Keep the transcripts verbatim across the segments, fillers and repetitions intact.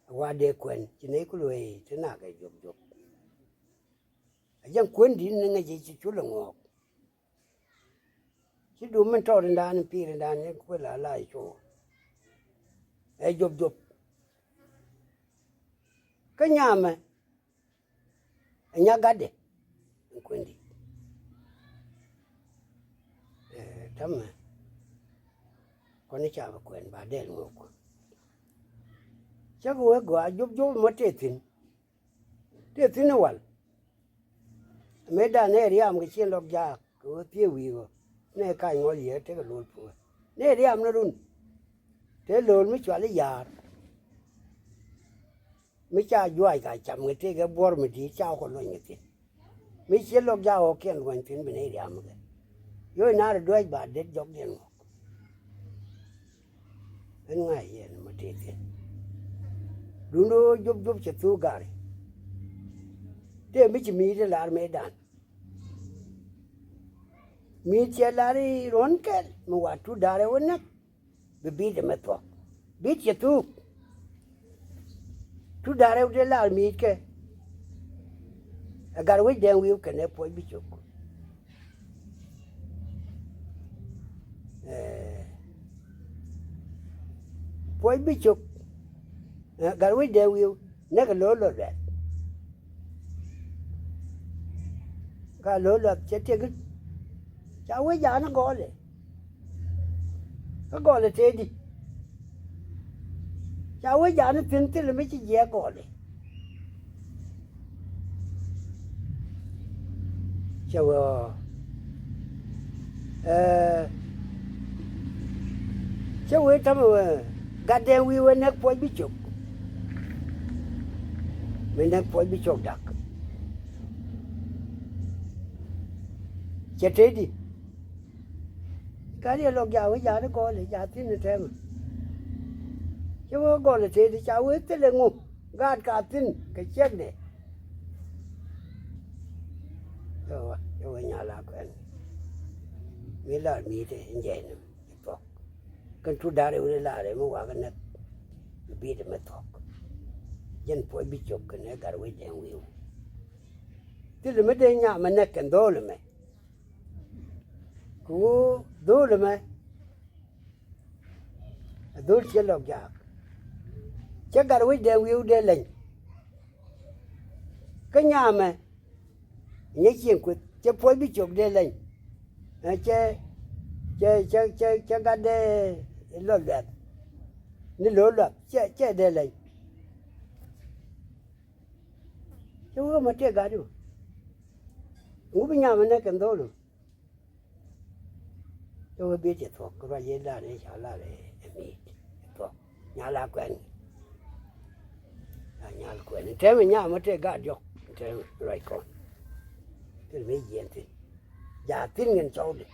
Wa dee kuɛn ci nɛy ku luee te nak ɛ jop jop. A jɛn kuɛn di̱t ni ŋäc ci cul ɛ ŋuɔɔk. Ci dum min tɔɔt in daan in piir in daan in kuël a la i̱ cuɔ. Ɛ jop jop. Kä nyamɛ ɛ nya gatdɛ in kuɛn di̱t. Ɛ, tämɛ kɔn i̱ ca bi kuɛn ba dɛl ŋuɔk. Cä kɛ wee gɔaa jop jop mɔ tëë thi̱n. Tëë thi̱n i̱ wal. Mëëdan nɛ riam kɛ cieŋ lɔk jaak kɛ ɣöö thiee wi̱i̱ ɣöö nɛ kac ŋɔl yɛ tekɛ lo̱l puɔ̱ɔ̱r. Nɛ riam ni run. Tëë lo̱l mi cual i̱ ya̱a̱r. Mi ca juaac ka cam kɛ tëëkɛ buɔ̱r mi di̱i̱t ca kɔ luɔ̱ny kɛ thi̱n. Mi cië lɔk jaak ɣɔ̱kiɛn luɔ̱ny thi̱n bi nɛ riam kɛ. Yo̱c naar i̱ duäc ba det jɔkdiɛn ŋɔk. Ɣän ŋa̱c yɛn mɔ tëë thi̱n. Duundɛ ɣöö jop jop cɛ thuk gari. Tëë mi ci mi̱i̱t i̱ lar mëëdan. Mi̱i̱t cɛ lar i̱ ruɔ̱n kɛl mi wa tut da̱rɛ wä näk. Bi bi̱i̱t ɛmɛ thuɔ̱k. Bi̱i̱t cɛ thuk. Tut da̱rɛ wä dee lar mi̱i̱t kɛ. Ɛ gat wec dɛŋ wi̱i̱ kɛnɛ puɔ̱c bi cok. Ɛ, puɔ̱c bi cok. Ɛ, gat wec dɛŋ wi̱i̱ näk ɛ lo̱o̱ lo̱th bɛ̈t. Ka lo̱o̱ lo̱th cɛ tiek i̱ ca wec ja̱a̱n gɔɔlɛ. Kä gɔlɛ tëëdi. Ca wee ja̱a̱n thi̱n thilɛ mi ci jiɛɛk gɔlɛ. Cɛ wee ɔ, ɛɛ, cɛ wee tämɛ wee gatdɛɛŋ wi̱i̱ wee nɛk puɔ̱c bi cok. Mi nɛk puɔ̱c bi cok dak. Cɛ tëëdi. Gat yɛ lɔk ja̱a̱ wee ja̱a̱n i̱ gɔlɛ ja̱a̱ thi̱n i̱ tɛmɛ. Cɛ wee gɔlɛ tëëdi ca wee thilɛ ŋu gaat ka thi̱n kɛ ciɛkdɛ. Cɛ wee, cɛ wee nyal a kuɛn. Mi lar mi̱i̱tɛ in jɛɛn i̱ thuɔ̱k. Kɛn tut da̱r i̱ wee lar i̱ mi wakä näk. Bi bi̱i̱t i̱ mi thuɔ̱k. Jɛn puɔ̱c bi cok kɛn ɛ gat wec dɛŋ wi̱i̱ wä. Thilɛ mi dee nyam ɛ näk kɛn dho̱o̱l ɛmɛ. Kɛ ɣöö dho̱o̱l ɛmɛ ɛ dho̱o̱l ciɛ lɔk jaak. Cɛ gat wec dee wi̱i̱ wä dee leny. Kä nyamɛ nyɛ cieŋ kueth cɛ puɔ̱c bi cok dee leny. Ɛ cɛ, cɛ, cɛ, cɛ, cɛ gat dee lɔl luɛth. Ni lo̱o̱ luath cɛ, cɛ dee leny. Cɛ wee mɔ tëë gat i̱ wä. Ŋu bi nyamɛ nɛ kɛn dho̱o̱l i̱ wä. Cɛ wee biet cɛ thuɔ̱k kɛ ruac yee lar ni ca lar ɛ mi̱i̱t cɛ thuɔ̱k. Nyal a kuɛn. La nyal kuɛn in tɛmɛ nyamɛ tëë gat diɔ̱k in tɛmɛ ruac kɔn. Thil mi jiɛn thi̱n ja̱a̱ thi̱n ŋɛn cɔwdɛ.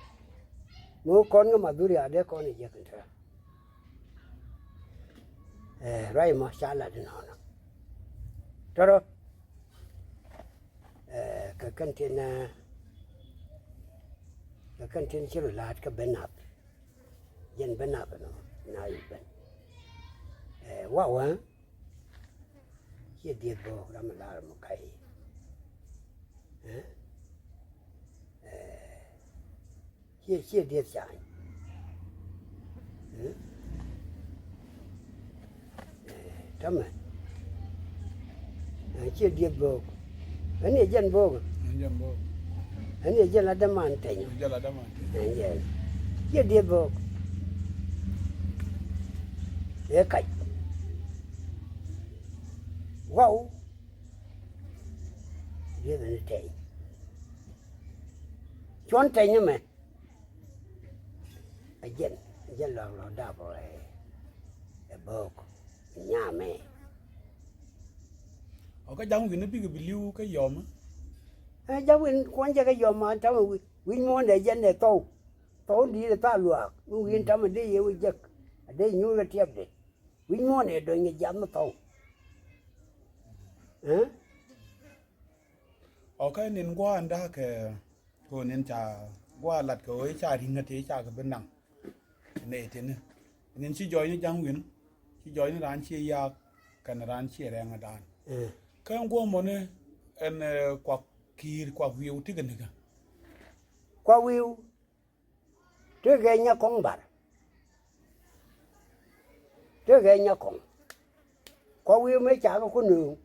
Mi wä kɔn ŋä madhuri a dee kɔn i̱ jiäk in tɛmɛ. Ɛ, ruac mɔ ca lat inɔnɔ. Tɔrɔ. Ɛ, kɛ kɛn tin, ɛ, kɛ kɛn tin ci rɔ la̱a̱t kä ben nath. Jɛn ben nath nɔ na yi ben. Ɛ, wawä. Ciɛ dieth bä ram mi lar mɔ ka̱y. Ɛ? Ɛ. Ciɛ, ciɛ dieth cany. Ɛ? Ɛ, tämɛ. Ɛ, ciɛ dieth bok. Ɛ, ni jɛn bok. Ni jɛn bok. Ɛ, ni jɛn la däman teny. Ni jɛn la däman teny. Ɛ, jɛn. Ciɛ dieth bok. Ɛ kac. Waw. Dieth ni teny. Cuɔn teny mɛ. Ɛ jɛn, ɛ jɛn lɔk lɔk dap ɛ, ɛ bok nyamɛ. Ɔ kä ja̱ŋ wi̱n bikɛ bi li̱w kä yɔm. Ɛ ja̱ŋ wi̱n kuɔn jɛ kä yɔm an tamɛ wi̱c, wi̱c muɔ̱ɔ̱n dɛ jɛn dɛ thɔw. Thɔw di̱i̱t ɛ thaal luaak mi wi̱i̱n tamɛ dee yɛ wi̱c jek. A dee nyuur kä tiɛpdɛ. Wi̱c muɔ̱ɔ̱n ɛ dɔ̱ny kɛ jiath mi thɔw. Ɛ? Ɔ kä nin gua̱a̱n da̱a̱k kɛ Kɛ ɣöö nin ca gua̱a̱r lat kɛ ɣöö i̱ ca ri̱ŋ kä tëë i̱ ca kɛ bi naŋ. Nɛ tini nin ci jɔɔcni ja̱ŋ wi̱n, ci jɔɔcni raan ci yaak Kɛn raan ciɛ rɛŋ dan. Ɛ. Kä ɛn guɔmɔ ni ɛn, ɛ, kuak kiir, kuak wi̱i̱w ti kɛ nikä. Kuak wi̱i̱w ti kɛ Nyakɔŋ Bar. Ti kɛ Nyakɔŋ. Kuak wi̱i̱w mëë ca kɛ ku nööŋ.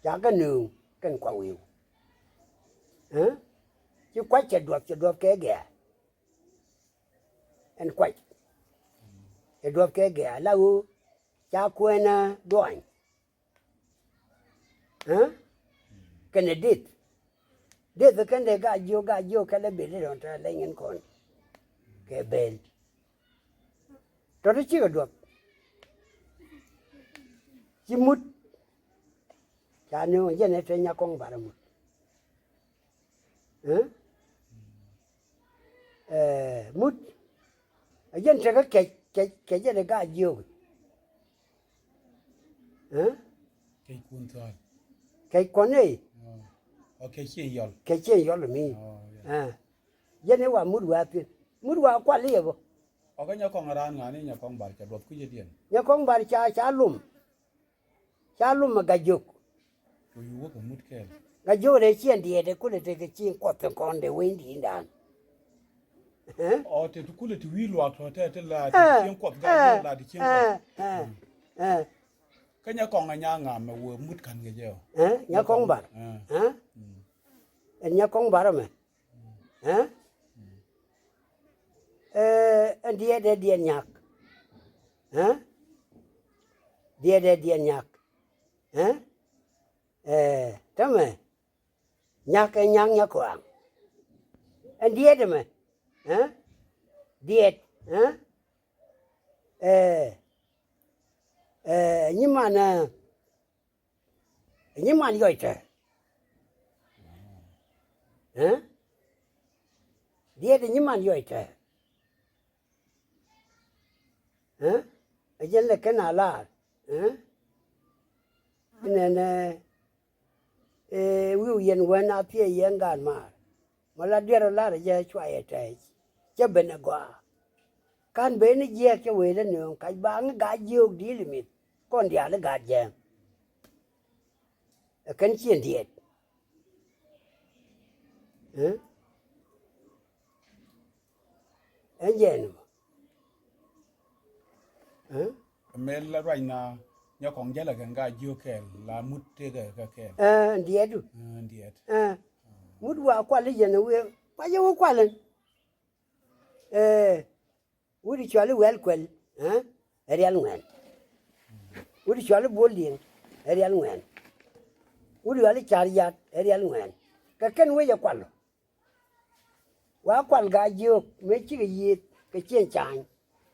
Ca kɛ nööŋ kɛn kuak wi̱i̱w. Ɛ? Ci kuac cɛ duɔth, cɛ duɔth kɛ gɛ̈ɛ̈. Ɛn kuac cɛ duɔth kɛ gɛ̈ɛ̈ la ɣöö ca kuɛn, ɛ, duɔny. Ɛ? Kɛnɛ deth. Deth kɛn dee Gaa-jiök, Gaa-jiök kɛ lɛ bil dee dɔ̱ŋ tɛ leny in kɔn kɛ bel. Tɔt cikɛ duɔth. Ci Mut. Ca ni ɣän jɛn ɛ te Nyakɔŋ Bar Mut. Ɛ? Ɛ, Mut. Ɛ jɛn tekɛ kɛc, kɛc, kɛc jɛn ɛ Gaa-jiök. Ɛ? Kɛc kun thɔɔl. Kɛc kɔn ɛ. Ɔ. Ɔ, kɛc cieŋ yɔl. Kɛc cieŋ yɔl mi. Ɔ, yeah. Ɛ. Jɛn ɛ wa Mut wa thi̱n. Mut wa kual iɛ bä. Ɔ, kä Nyakɔŋ raan ŋa̱ni Nyakɔŋ Bar ca duɔth kui̱cädiɛn. Nyakɔŋ Bar ca, ca lum. Ca lum ɛ Gaa-jiök. Ku yu wä kɛ Mut kɛɛl. Gaa-jiök dee ciɛn diɛɛt ɛ kulɛ tekɛ cieŋ kuɔth kɔn dee wec di̱i̱n dan. Ɛ? Ɔ, te ti kulɛ ti wi̱i̱ luaak tɔ te ti la ti cieŋ kuɔth, Gaa-jiök la ti cieŋ kuɔth. Ɛ, ɛ. Kä Nyakɔŋ ɛ nya ŋa̱m ɛ wee Mut ka̱n kɛ jɛ ɔ. Ɛ, Nyakɔŋ Bar. Ɛ. Ɛ? Mm. Ɛn Nyakɔŋ Bar ɛmɛ. Ɛ? Ɛ, ɛn diɛɛt ɛ diɛɛt Nyak. Ɛ? Diɛɛt ɛ diɛɛt Nyak. Ɛ? Ɛ, tämɛ. Nyak ɛ Nyak Nyakɔaŋ. Ɛn diɛɛt ɛmɛ. Ɛ? Diɛɛt. Ɛ? Ɛ, ɛ, nyiman, ɛ, nyiman yɔc tɛ. Ɛ? Diɛɛt nyiman yɔc tɛ. Ɛ? Ɛ jɛn lɛ kɛn a lar. Ɛ? Nɛnɛ, ɛ, wi̱i̱ yɛn wän a thiee yɛn gaat maar. Mɔ la diɛɛr ɔ lar jɛ cua yɛ tɛɛc. Cɛ ben ɛ gɔaa. Kan ben ni jiɛɛk cɛ wee lä nööŋ kac baaŋ Gaa-jiök di̱i̱l i̱ mi̱th kɔn diaal i̱ gaat jɛɛŋ. Ɛ kɛn ciɛn diɛɛt. Ɛ? Ɛn jɛɛn mɔ. Ɛ? Mɛ la ruacna Nyakɔŋ jälɛ kɛn Gaa-jiök kɛɛl la Mut tekɛ kɛ kɛɛl. Ɛ, diɛɛt du. Ɛ, diɛɛt. Ɛ, Mut wa kual i̱ jɛn ɛ wee, kuac i̱ wä kual ɛn. Ɛ, wut i̱ cɔal i̱ Wɛl Kuɛl, ɛ, ɛ rial ŋuɛn. Wut i̱ cɔal i̱ Bol Diɛŋ, ɛ rial ŋuɛn. Wut i̱ cɔal i̱ Car Yak, ɛ rial ŋuɛn. Kɛ kɛn wec ɛ kual ɔ. Wa kual Gaa-jiök mëë cikɛ yiëëth kɛ ciɛn ca̱a̱ny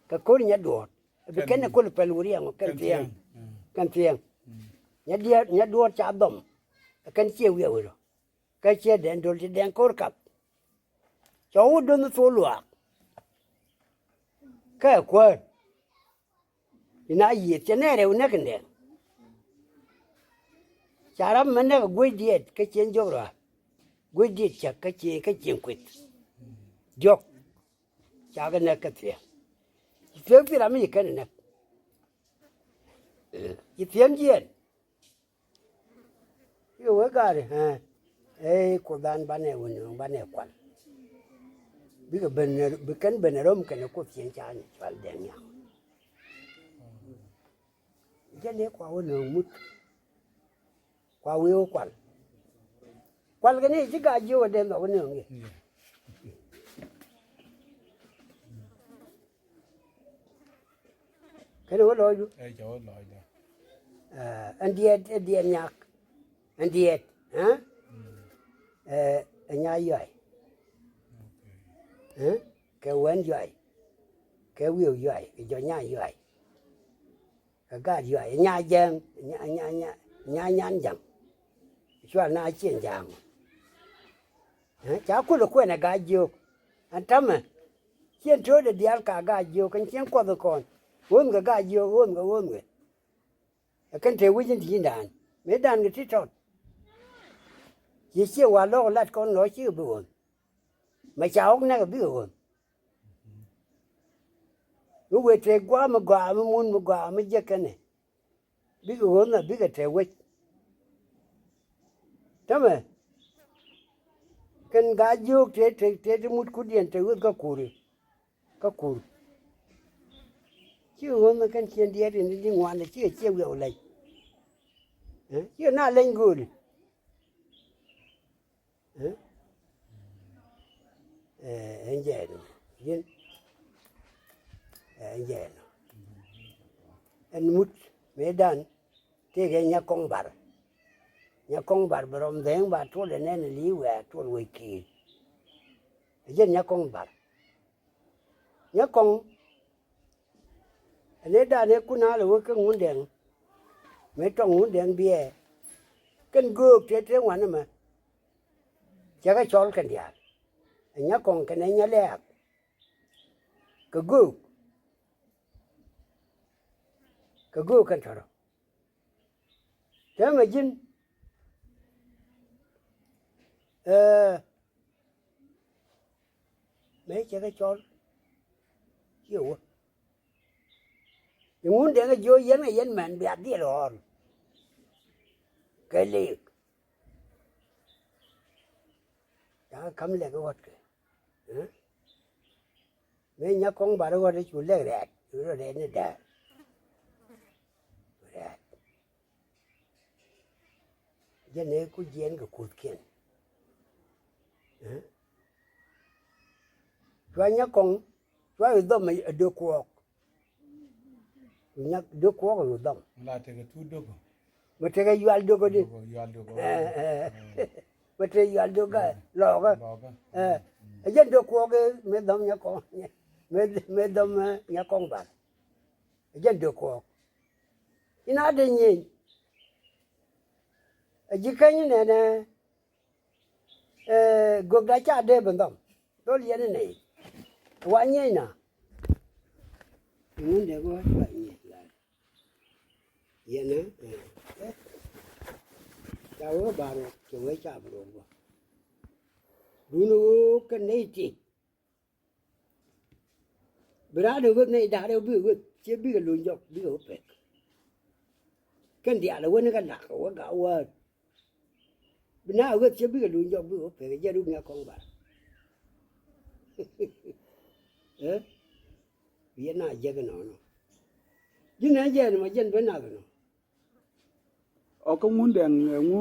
kɛ ko̱r Nyaduɔɔt. Bi kɛn ɛ ko̱l pɛl wuriɛŋ ɔ kɛn thiɛŋ. Kɛn thiɛŋ. Nyaduɔɔt, Nyaduɔɔt ca dhɔm. Ɛ kɛn ciɛ wiɛw ɛ rɔ. Kä ciɛ dɛn dol ti dɛn ko̱r kath. Cɔ wä do̱n thol luaak. Kä ɛ kuäär. Ina yiëth cɛ nɛɛrɛ wä näk in dɛn. Ca ram mɛ näk ɛ guec diɛɛt kä cien jɔk rɔa. Guec diɛɛt cak kä cien, kä cien kueth. Diɔk. Ca kɛ näk kä thiɛm. Ci thiɛm pi ram mi ci kɛn ɛ näk. Ci thiɛm jiɛn. I̱ wee gaari, ɛ, ɛ, Kuothdan banɛ wä nööŋ, banɛ kual. Bikɛ ben, bi kɛn ben ɛ röm kɛnɛ Kuoth cieŋ ca ni cual dɛŋ nyaŋ. Jɛn i̱ kua wä nööŋ Mut. Kua wee wä kual. Kual kɛ ni ci Gaa-jiök wä dee nhɔk wä nööŋ i̱. Kɛn wä lɔcdu. Ɛ, cɛ wä lɔcdä. Ɛ, ɛn diɛt, ɛ diɛt Nyak. Ɛn diɛt, ɛ? Mm. Ɛ, ɛ Nya Yuay. Okay. Ɛ? Kɛ Wɛn Yuay. Kɛ Wi̱i̱w Yuay. Kɛ Jɔnya Yuay. Kɛ Gaat Yuay. Nya Jɛŋ. Nya, nya, nya, nya Nyan Jaŋ. Cual na cieŋ ja̱a̱ŋ. Ɛ, ca kulɛ kuɛn ɛ Gaa-jiök. Ɛn tämɛ. Cieŋ to̱o̱dɛ diaal ka Gaa-jiök. Kɛn cieŋ kuɔth kɔn. Ɣöömkɛ Gaa-jiök, ɣöömkɛ, ɣöömkɛ. Ɛ kɛn te wec in ti ji̱n da̱a̱n. Mëë da̱a̱n kɛ ti tɔt. Ciɛ ciɛ wa lɔk lat kɔn lɔ cikɛ bi ɣööm. Mɛ ca ɣɔk nɛk ɛ bikɛ ɣööm. Mi wëë te gua̱a̱ mi gɔaa mi mun mi gɔaa mi jek kɛnɛ. bikɛ ɣöö nhä bikɛ te wec. Tämɛ kɛn gaa jiök te te te mut kutdiɛn te ɣöth kä kuri. Kä kur. Cikɛ ŋuɔ̱n kɛn ciɛn diɛt in ti ŋuan cikɛ ciɛ wiɛw lɛc. Cikɛ na leny gööli. Ɛn jɛɛn yin. Ɛn jɛɛn. Ɛn mut mëëdan tëëkɛ Nyakɔŋ Bar. Nyakɔŋ Bar bɛ rɔm dhɛŋ ba tuɔl ɛ nɛn ɛ li̱i̱ wɛɛ tuɔl wec ki̱i̱r. Ɛ jɛn Nyakɔŋ Bar. Nyakɔŋ. Ɛ ni dan ɛ kun a lɛ wä kä Ŋundɛŋ. Mëë tɔŋ Ŋundɛŋ biɛɛ kɛn göök tëë tëë ŋuan ɛmɛ. Cɛ kɛ cɔl kɛn diaal. Ɛ Nyakɔŋ kɛnɛ Nyalɛɛk. Kɛ göök. Kɛ göök kɛn tɔrɔ. Täämɛ ji̱n. Ɛɛ. Mëë cɛ kɛ cɔl. Ciɛ wä. I̱ Ŋundɛŋ ɛ jiö yɛn ɛ yɛn mɛn bia dhil ɣɔr. Kɛ liik. Ca kɛ ka̱m lɛk i̱ ɣɔt kɛ. Mëë Nyakɔŋ Bar i̱ ɣɔt i̱ cu lɛk rɛɛt i̱ rɔ rɛɛt ni dɛɛr. Rɛɛt. Jɛn ëë ku jiɛɛn kɛ kuthkiɛn. Cua Nyakɔŋ cua i̱ dhɔm ɛ dee kuɔɔk. Nyak dee kuɔɔk i̱ dhɔm. La tekɛ tu doko. Mɛ tekɛ yual doko di. Doko, yual doko. Mɛ tekɛ yual doko lɔɔkä. Lɔɔkä. Ɛ jɛn dee kuɔɔk i̱ mɛ dhɔm Nyakɔŋ mɛ dhɔm Nyakɔŋ Bar. Ɛ jɛn dee kuɔɔk. Inɔ dee nyieny. Ɛ ji̱ keny nɛnɛ. Ɛ gökda ca dee bi nhɔm dhol yɛn inɛ. Wa nyieny na. Ŋundɛ bä ba nyieny la. Yɛn ɛ ca wee bar wä cɛ wee ca bi rok bä. Dun wee kɛ nɛy tic. Bi raan ɛ ɣöth nɛy da̱a̱r ɛ bi ɣöth ciɛ bikɛ luny jɔk bikɛ wä pek. Kɛn diaal ɛ wen kä lak ɛ wä gak wäär. Bi na ɣöth ciɛ bikɛ luny jɔk bikɛ wä pek ɛ jɛ ruk Nyakɔŋ Bar. Ɛ bi yɛn na jek inɔnɔ. Ji̱n ɛ jɛ ɛn mɔ jɛn ben nath inɔ. Ɔ kä Ŋundɛŋ ɛŋu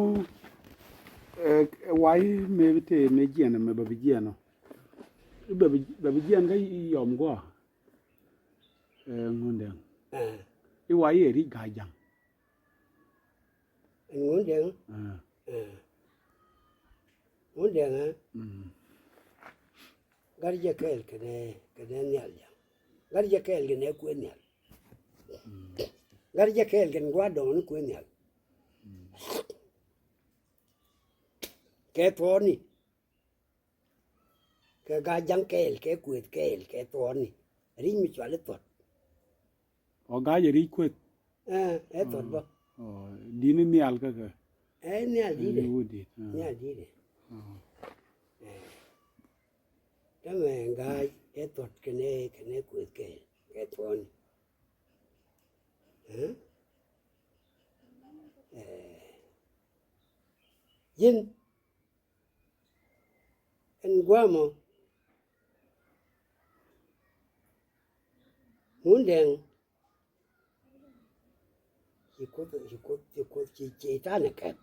ɛ way mëë bi tëë mëë jiɛn ɛmɛ bɛ bi jiɛn ɔ. Bɛ bi bɛ bi jiɛn kä yɔm guɔ. Ɛ Ŋundɛŋ. Ɛ. I̱ way ɛ ri̱c ga̱a̱c ja̱ŋ. Ɛ Ŋundɛŋ. Ɛ. Ɛ. Ŋundɛŋ ɛ. Gat jɛ kɛɛl kɛnɛ kɛnɛ nhial ja̱ŋ. Gat jɛ kɛɛl kɛnɛ kuëë nhial. Gat jɛ kɛɛl kɛn gua̱a̱r dɔ̱ŋ ni kuëë nhial. Kɛ thuɔ̱ɔ̱ni. Kɛ ga̱a̱c ja̱ŋ kɛɛl kɛ kuëth kɛɛl kɛ thuɔ̱ɔ̱ni. Ri̱c mi cuali thuɔ̱t. Ɔ ga̱a̱c ri̱c kuëth. Ɛ ɛ thuɔ̱t bä. Ɔ di̱t ni nhial kä kɛ. Ɛ nhial di̱t. Ɛ wut di̱t. Nhial di̱t. Tämɛ ga̱a̱c ɛ thuɔ̱t kɛnɛ kɛnɛ kuëth kɛɛl kɛ thuɔ̱ɔ̱ni. Ɛ ɛ ji̱n. Ɛn gua̱a̱mɔ Ŋundɛŋ. Ci kuoth ci kuoth ci kuoth ci ceitan ɛ kɛp.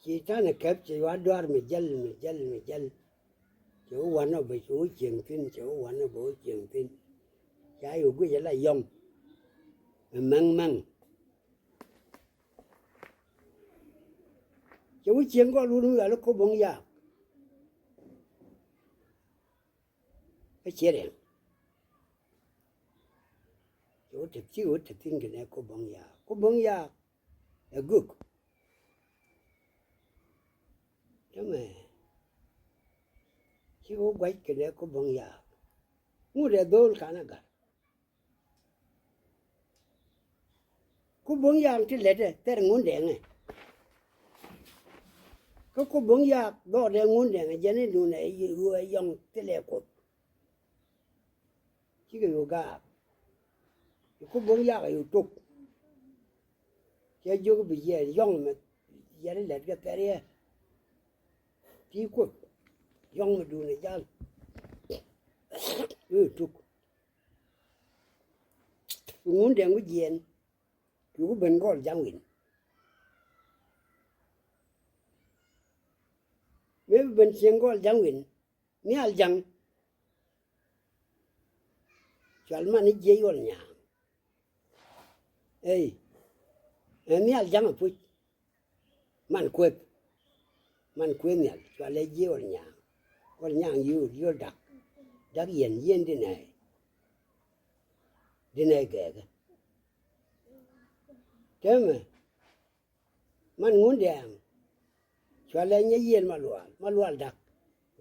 Ceitan ɛ kɛp cɛ yua̱ duaar mi jäl mi jäl mi jäl. Cɛ wä wanɔ bɛ cɛ wä cieŋ thi̱n cɛ wä wanɔ bɛ wä cieŋ thi̱n. Ca yɛ guic ala yɔŋ. Mɛ mɛŋ mɛŋ. Cɛ wä cieŋ gɔl wun wi̱i̱ ala koboŋ yaak. Kä ciɛ riɛŋ. Cɛ wä te thi̱n wä te thi̱n kɛnɛ koboŋ yaak koboŋ yaak. Ɛ gök. Tämɛ ci wä gua̱c kɛnɛ koboŋ yaak. Ŋut ɛ dho̱o̱l kanɛ ga̱r. Ku bo̱ŋ ya̱a̱ŋ ti lɛtɛ thɛr Ŋundɛŋɛ. Kä ku bo̱ŋ ya̱a̱k dhɔɔdɛ Ŋundɛŋɛ jɛn in duundɛ ɣöö ɛ yɔŋ thilɛ Kuoth. Cikɛ ɣöö gaak. Ku bo̱ŋ yak yu tok. Cɛ jiök bi jiɛɛn yɔ̱ŋ mɛ yɛn lɛt kɛ thɛr yɛ. Ti Kuoth yɔ̱ŋ mɛ duun ɛ jal. Yu tok. Ŋun dɛŋ ku jiɛɛn. Yu ku ben gɔl ja̱ŋ win. Mëë bi ben cieŋ gɔl ja̱ŋ win. Nhial ja̱ŋ. Cual man ni jiɛ yuɔl nyaaŋ. Ey. Ɛ nhial ja̱ŋ a puc. Man kueth. Man kueth nhial cual ɛ jiɛ yuɔl nyaaŋ. Yuɔl nyaaŋ yio̱o̱l yio̱o̱l dak. Dak yɛn yien di nɛy. Di nɛy gɛɛkä. Täämɛ. Man ŋun dɛɛŋ. Cualɛ nyɛ yiël ma lual ma lual dak.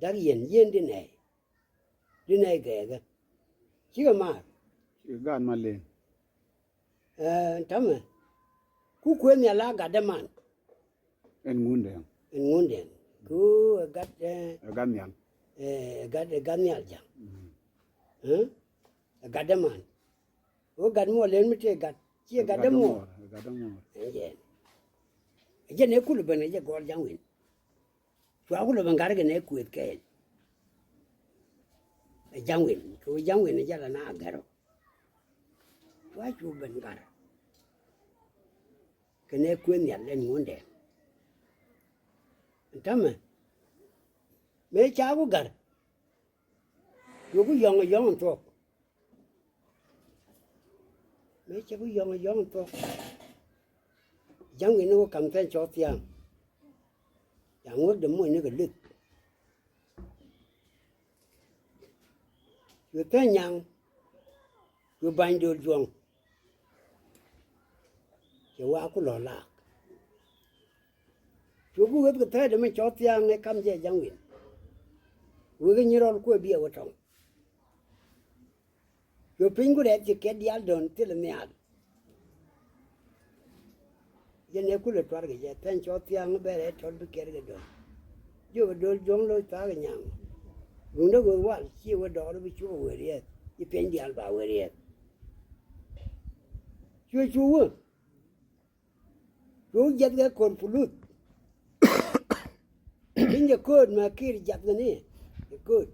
Dak yɛn yien di nɛy. Di nɛy gɛɛkä. Cikɛ maar. Ci gaat ma len. Ɛɛ, täämɛ. Ku kuëë nhial a gatdä man. Ɛn ŋun dɛɛŋ. Ɛn ŋun dɛɛŋ. Ku ɛ gat, ɛɛ, ɛ gat nhial. Ɛɛ, ɛ gat, ɛ gat nhial ja̱ŋ. Mm. Ɛɛ? Ɛ gatdä man. Ɣöö gat muɔɔr len mi tëë gat ciɛ gatdä muɔɔr. Ɛ gatdä muɔɔr. Ɛn jɛn. Ɛ jɛn ɛ kulɛ ben ɛ jɛ gɔɔl ja̱ŋ win. Cua kulɛ ben gat kɛ nɛ kuëth kɛɛl. Ɛ ja̱ŋ win kɛ ɣöö ja̱ŋ win ɛ jɛ la na gɛr ɔ. Cua cu ben gat. Kɛ nɛ kuëth nhial ɛn ŋundɛ. Ɛn täämɛ. Mëë ca ku gat. Cu ku yɔ̱ŋ ɛ yɔ̱ŋ ɛn thuɔ̱k. Mëë cɛ ku yɔ̱ŋ ɛ yɔ̱ŋ ɛn thuɔ̱k. Ja̱ŋ wi̱n ni wä ka̱m thɛn cɔɔth thia̱a̱ŋ. Ca ŋuäk dee muɔ̱cni kɛ luth. Cu thɛn nyaŋ. Cu ba̱ny do̱l juɔ̱ŋ. Cɛ wa̱a̱ ku lɔ̱ laak. Cu bi weth kɛ thɛɛdɛ mi cɔɔth thia̱a̱ŋ ɛ kam jɛ ja̱ŋ wi̱n. Wekɛ nyi rɔl kuɛ biɛ wä tɔŋ. Cu piny ku rɛɛth ci kɛt diaal dɔ̱n thilɛ nhial. Jɛn ɛ kulɛ tuarkɛ jɛ thɛn cɔɔth thia̱a̱ŋ bɛrɛ tɔt bi kɛt kɛ dɔ̱n. Jiök ɛ do̱l juɔ̱ŋ lo̱c thaak ɛ nyaŋ. Duundä ɣöth wal ci wä dɔɔr bi cukɛ wee riɛth ci piɛny diaal ba wee riɛth. Cuɛ cu wä. Cu jiath kɛ kor puluth. Piny jɛ kööt ma kir jiath kɛ ni jɛ kööt.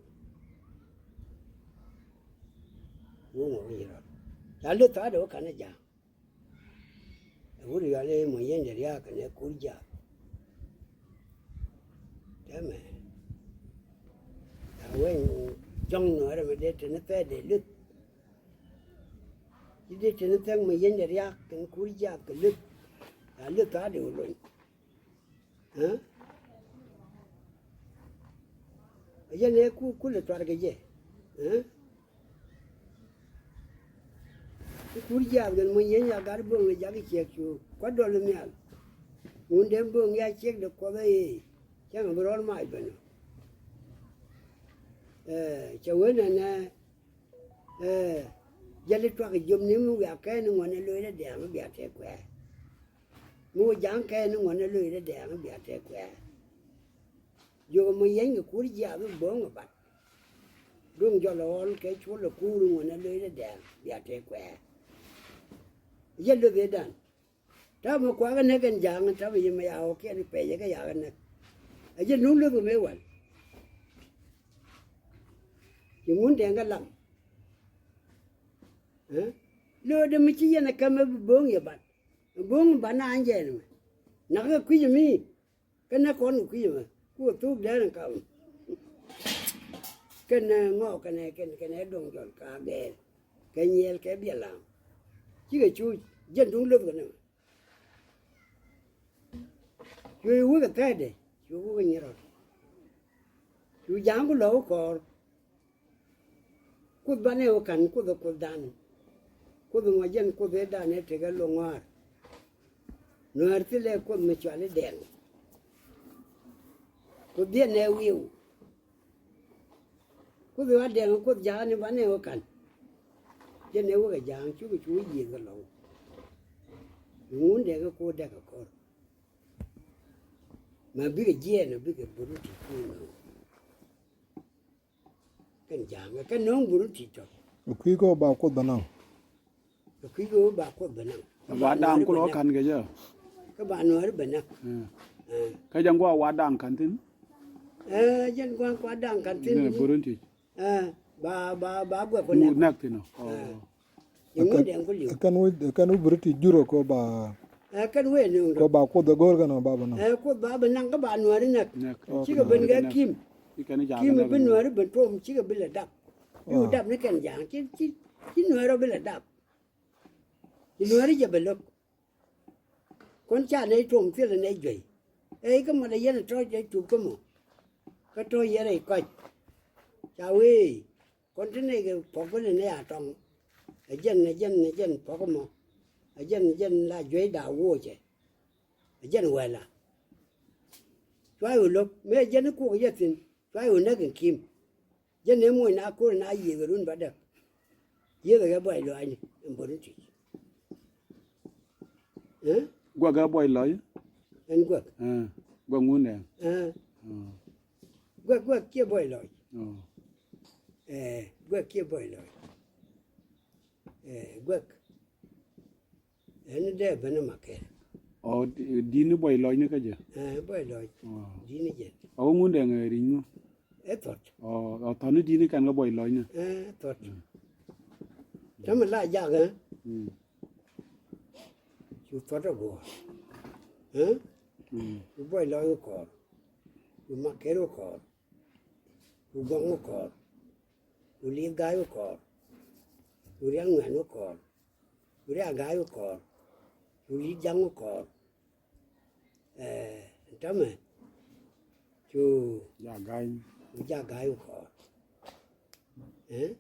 Wä ŋɔ wä yɛ rɔt ca leth thaat ɛ wä kanɛ ja̱a̱ŋ. Ɛ wut yɔal i̱ mɔ yɛn jɛ ria̱a̱k kɛnɛ kur jiath. Tɛmɛ a weny jɔ̱ŋ nuɔrɛ mɛ dee teni thɛɛdɛ leth. Ci dee teni thɛk mɛ yɛn dee ria̱a̱k kɛn kur jiath kɛ leth. A leth tha̱a̱ dee wä lony. Ɛ jɛn ɛ ku kulɛ tuar kɛ jɛ. Ɛ ku kur jiath kɛn mɔ yɛn ya gat bo̱o̱ŋ ɛ jak ciɛk cu kuat dɔl nhial. Ŋun den bo̱o̱ŋ ya ciɛk dee kuɔth ɛ cäŋ bi rɔl mac bɛn ɔ. Ɛ cɛ wen ɛnɛ. Ɛ jɛli tuak jiöpni mi wiak kɛn ŋuɔ̱n ɛ lo̱c dee dɛɛŋ bia tëë kuɛɛ. Mi wä ja̱a̱ŋ kɛn ŋuɔ̱n ɛ lo̱c dee dɛɛŋ bia tëë kuɛɛ. Jiök ɛmɔ yɛny kɛ kur jiaath mi bo̱o̱ŋ ɛ bat. Duŋ jɔl ɛ ɣɔl kɛ col ɛ kur ŋuɔ̱n ɛ lo̱c dee dɛɛŋ bia tëë kuɛɛ. Yɛ lo̱th ëëdan. Ta̱a̱ mi kuakä näk ɛn ja̱a̱ŋ ta̱a̱ mi yɛ mɛ ya ɣɔ̱kiɛn pɛcɛ kɛ yakä näk. Ɛ jɛ nuŋ luth kɛ mëë wal. Ci ŋun tɛŋ kɛ lam. Ɛ lo̱o̱dɛ mi ci yɛn ɛ kɛmɛ bi bo̱o̱ŋ yɛ ban. Bo̱o̱ŋ ban na an jɛɛn mɛ. Nakä kui̱c mi. Kä nɛ kɔn kɛ kui̱c mɛ ku thuk dɛn kam. Kɛn ŋɔɔk kɛnɛ kɛn kɛnɛ do̱ŋ jɔl ka gɛɛl kɛ nyiɛɛl kɛ biɛl lam. Cikɛ cu jɛn duŋ löth kɛnɛ mɛ. Cu wekɛ thɛɛdɛ cu wekɛ nyirɔt. Cu ja̱a̱ŋ ku lɔk kɔɔr. Kuoth banɛ wä ka̱n Kuoth ɛ Kuothdan. Kuoth ŋɔ̱c jɛn Kuoth ëëdan ëë tekɛ loŋ ŋɔ̱a̱r. Nuäär thilɛ Kuoth mi cuali dɛŋ. Kuoth diɛn ɛ wi̱i̱w. Kuoth ɛ wa dɛŋ Kuoth ja̱a̱ŋ ni banɛ wä ka̱n. Jɛn ɛ wä kɛ ja̱a̱ŋ cukɛ cu wä yiëëth kɛ lɔ̱ŋ. Ŋun dɛŋ kɛ ko̱o̱r dɛk kɛ ko̱r. Ma bikɛ jiɛɛn ɔ bikɛ buru ti kuun ɔ. Kɛn ja̱a̱ŋ kɛ kɛn no̱o̱ŋ buru ti tɔ. Kui̱ kɔ ba Kuoth bä naŋ. Kɛ kui̱ kɛ ɣöö ba Kuoth bɛ naŋ. Kä ba Nuääri bɛ naŋ. Kä ba Nuääri bɛ naŋ. Ɛ. Kä jɛn gua̱a̱ Wa Da̱a̱ŋ ka̱n thi̱n. Ɛ, jɛn gua̱a̱ Wa Da̱a̱ŋ ka̱n thi̱n. Ɛ, ba, ba, ba guɛ ku näk. Näk thi̱n ɔ. Ɛ. Kɛn wä, kɛn wä British jurɔ kɔ ba. Ɛ, kɛn wä ni kɔ ba Kuoth ɛ go̱o̱r kɛn ɔ ba bɛ naŋ. Ɛ, Kuoth ba bɛ naŋ kä ba Nuääri näk. Näk. Cikɛ ben kɛ Kim. Kim bi Nuääri ben tuɔm cikɛ bi lɛ dap. Bi wä dap ni kɛn ja̱a̱ŋ ci, ci, ci Nuääri bi lɛ dap. Ci Nuääri jɛ bɛ lo̱k. Kɔn ca nɛy tuɔm thilɛ nɛy juey. Ɛ ikä mɔ dee yɛn ɛ tɔ̱ jɛ cup kä mɔ. Kä tɔ̱ yɛn rɛy kɔc. Ca wee kɔn ti nɛy kɛ puɔk bä ni nɛy a tɔŋ. Ɛ jɛn, ɛ jɛn, ɛ jɛn puɔk mɔ. Ɛ jɛn, ɛ jɛn la juey da woocɛ. Ɛ jɛn wɛla. Cua yɛ wä lo̱k mëë jɛn ni kuɔk yɛ thi̱n. Cua yɛ wä näk in Kim. Jɛn ni muɔc na ko̱r na yiëëk run ba däk. Yiëëk ɛ kɛ buay lɔaacni ɛn bo̱r ni tuic. Ɛ? Guäk ɛ buay lɔc? Ɛn guäk. Ɛ, guäk ŋun ɛ? Ɛ. Ɔ. Guäk, guäk ciɛ buay lɔc. Ɔ. Ɛ, guäk ciɛ buay lɔc. Ɛ, guäk. Ɛn dee ben ɛ Makɛr. Ɔ, di-, di̱t ni buay lɔcni kä jɛ? Ɛ, buay lɔc. Ɔ. Di̱t ni jɛ. Ɔ, ŋun dee ŋɛ ri̱c ŋu? Ɛ Thuɔt. Ɔ, ɔ, Thuɔt ni di̱t ni kɛn kä buay lɔcni? Ɛ, Thuɔt. Mm. Tämɛ la jak ɛ? Mm. Cu Thuɔt ɛ guɔ. Ɛ? Mm. Cu buay lɔc wä kɔɔr. Cu Makɛr wä kɔɔr. Cu Guɔŋ wä kɔɔr. Cu Li̱th Ga̱a̱c wä kɔɔr. Cu Rial Ŋuɛn wä kɔɔr. Cu Rial Ga̱a̱c wä kɔɔr. Cu Li̱th Ja̱ŋ wä kɔɔr. Ɛ, tämɛ. Cu Jak Ga̱a̱c. Cu Jak Ga̱a̱c wä kɔɔr. Ɛ?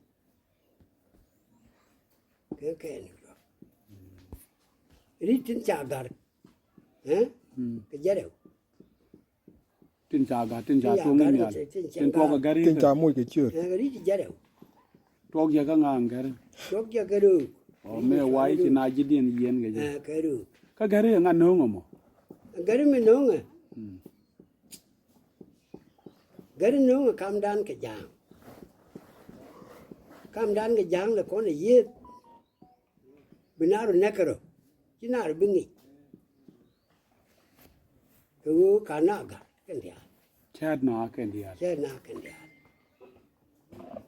Kɛ kɛn. Ri̱c tin ca ga̱r. Ɛ? Mm. Kɛ jɛrɛw. Tin ca gat, tin ca tuɔk ni nhial. Tin tuɔk kɛ gari. Tin ca moc kɛ ciöt. Ɛ, ri ti jɛrɛ. Tuɔk jɛ kä ŋa̱a̱ŋ gari. Tuɔk jɛ kɛ röök. Ɔ, mëë wa̱i̱ ci na ji̱ diɛn yiɛn kɛ jɛ. Ɛ, kɛ röök. Kä gari ŋa no̱o̱ŋ ɛmɔ? Gari mi no̱o̱ŋ ɛ. Mm. Gari no̱o̱ŋ ɛ kamdan kɛ ja̱a̱ŋ. Kamdan kɛ ja̱a̱ŋ lɛ kɔn ɛ yieth. Bi nar ɔ nɛkɛ rɔ, ci nar ɔ bi ŋic. Kɛ ɣöö ka na gat kɛn diaal. Cäät na kɛn diaal. Cäät na kɛn diaal.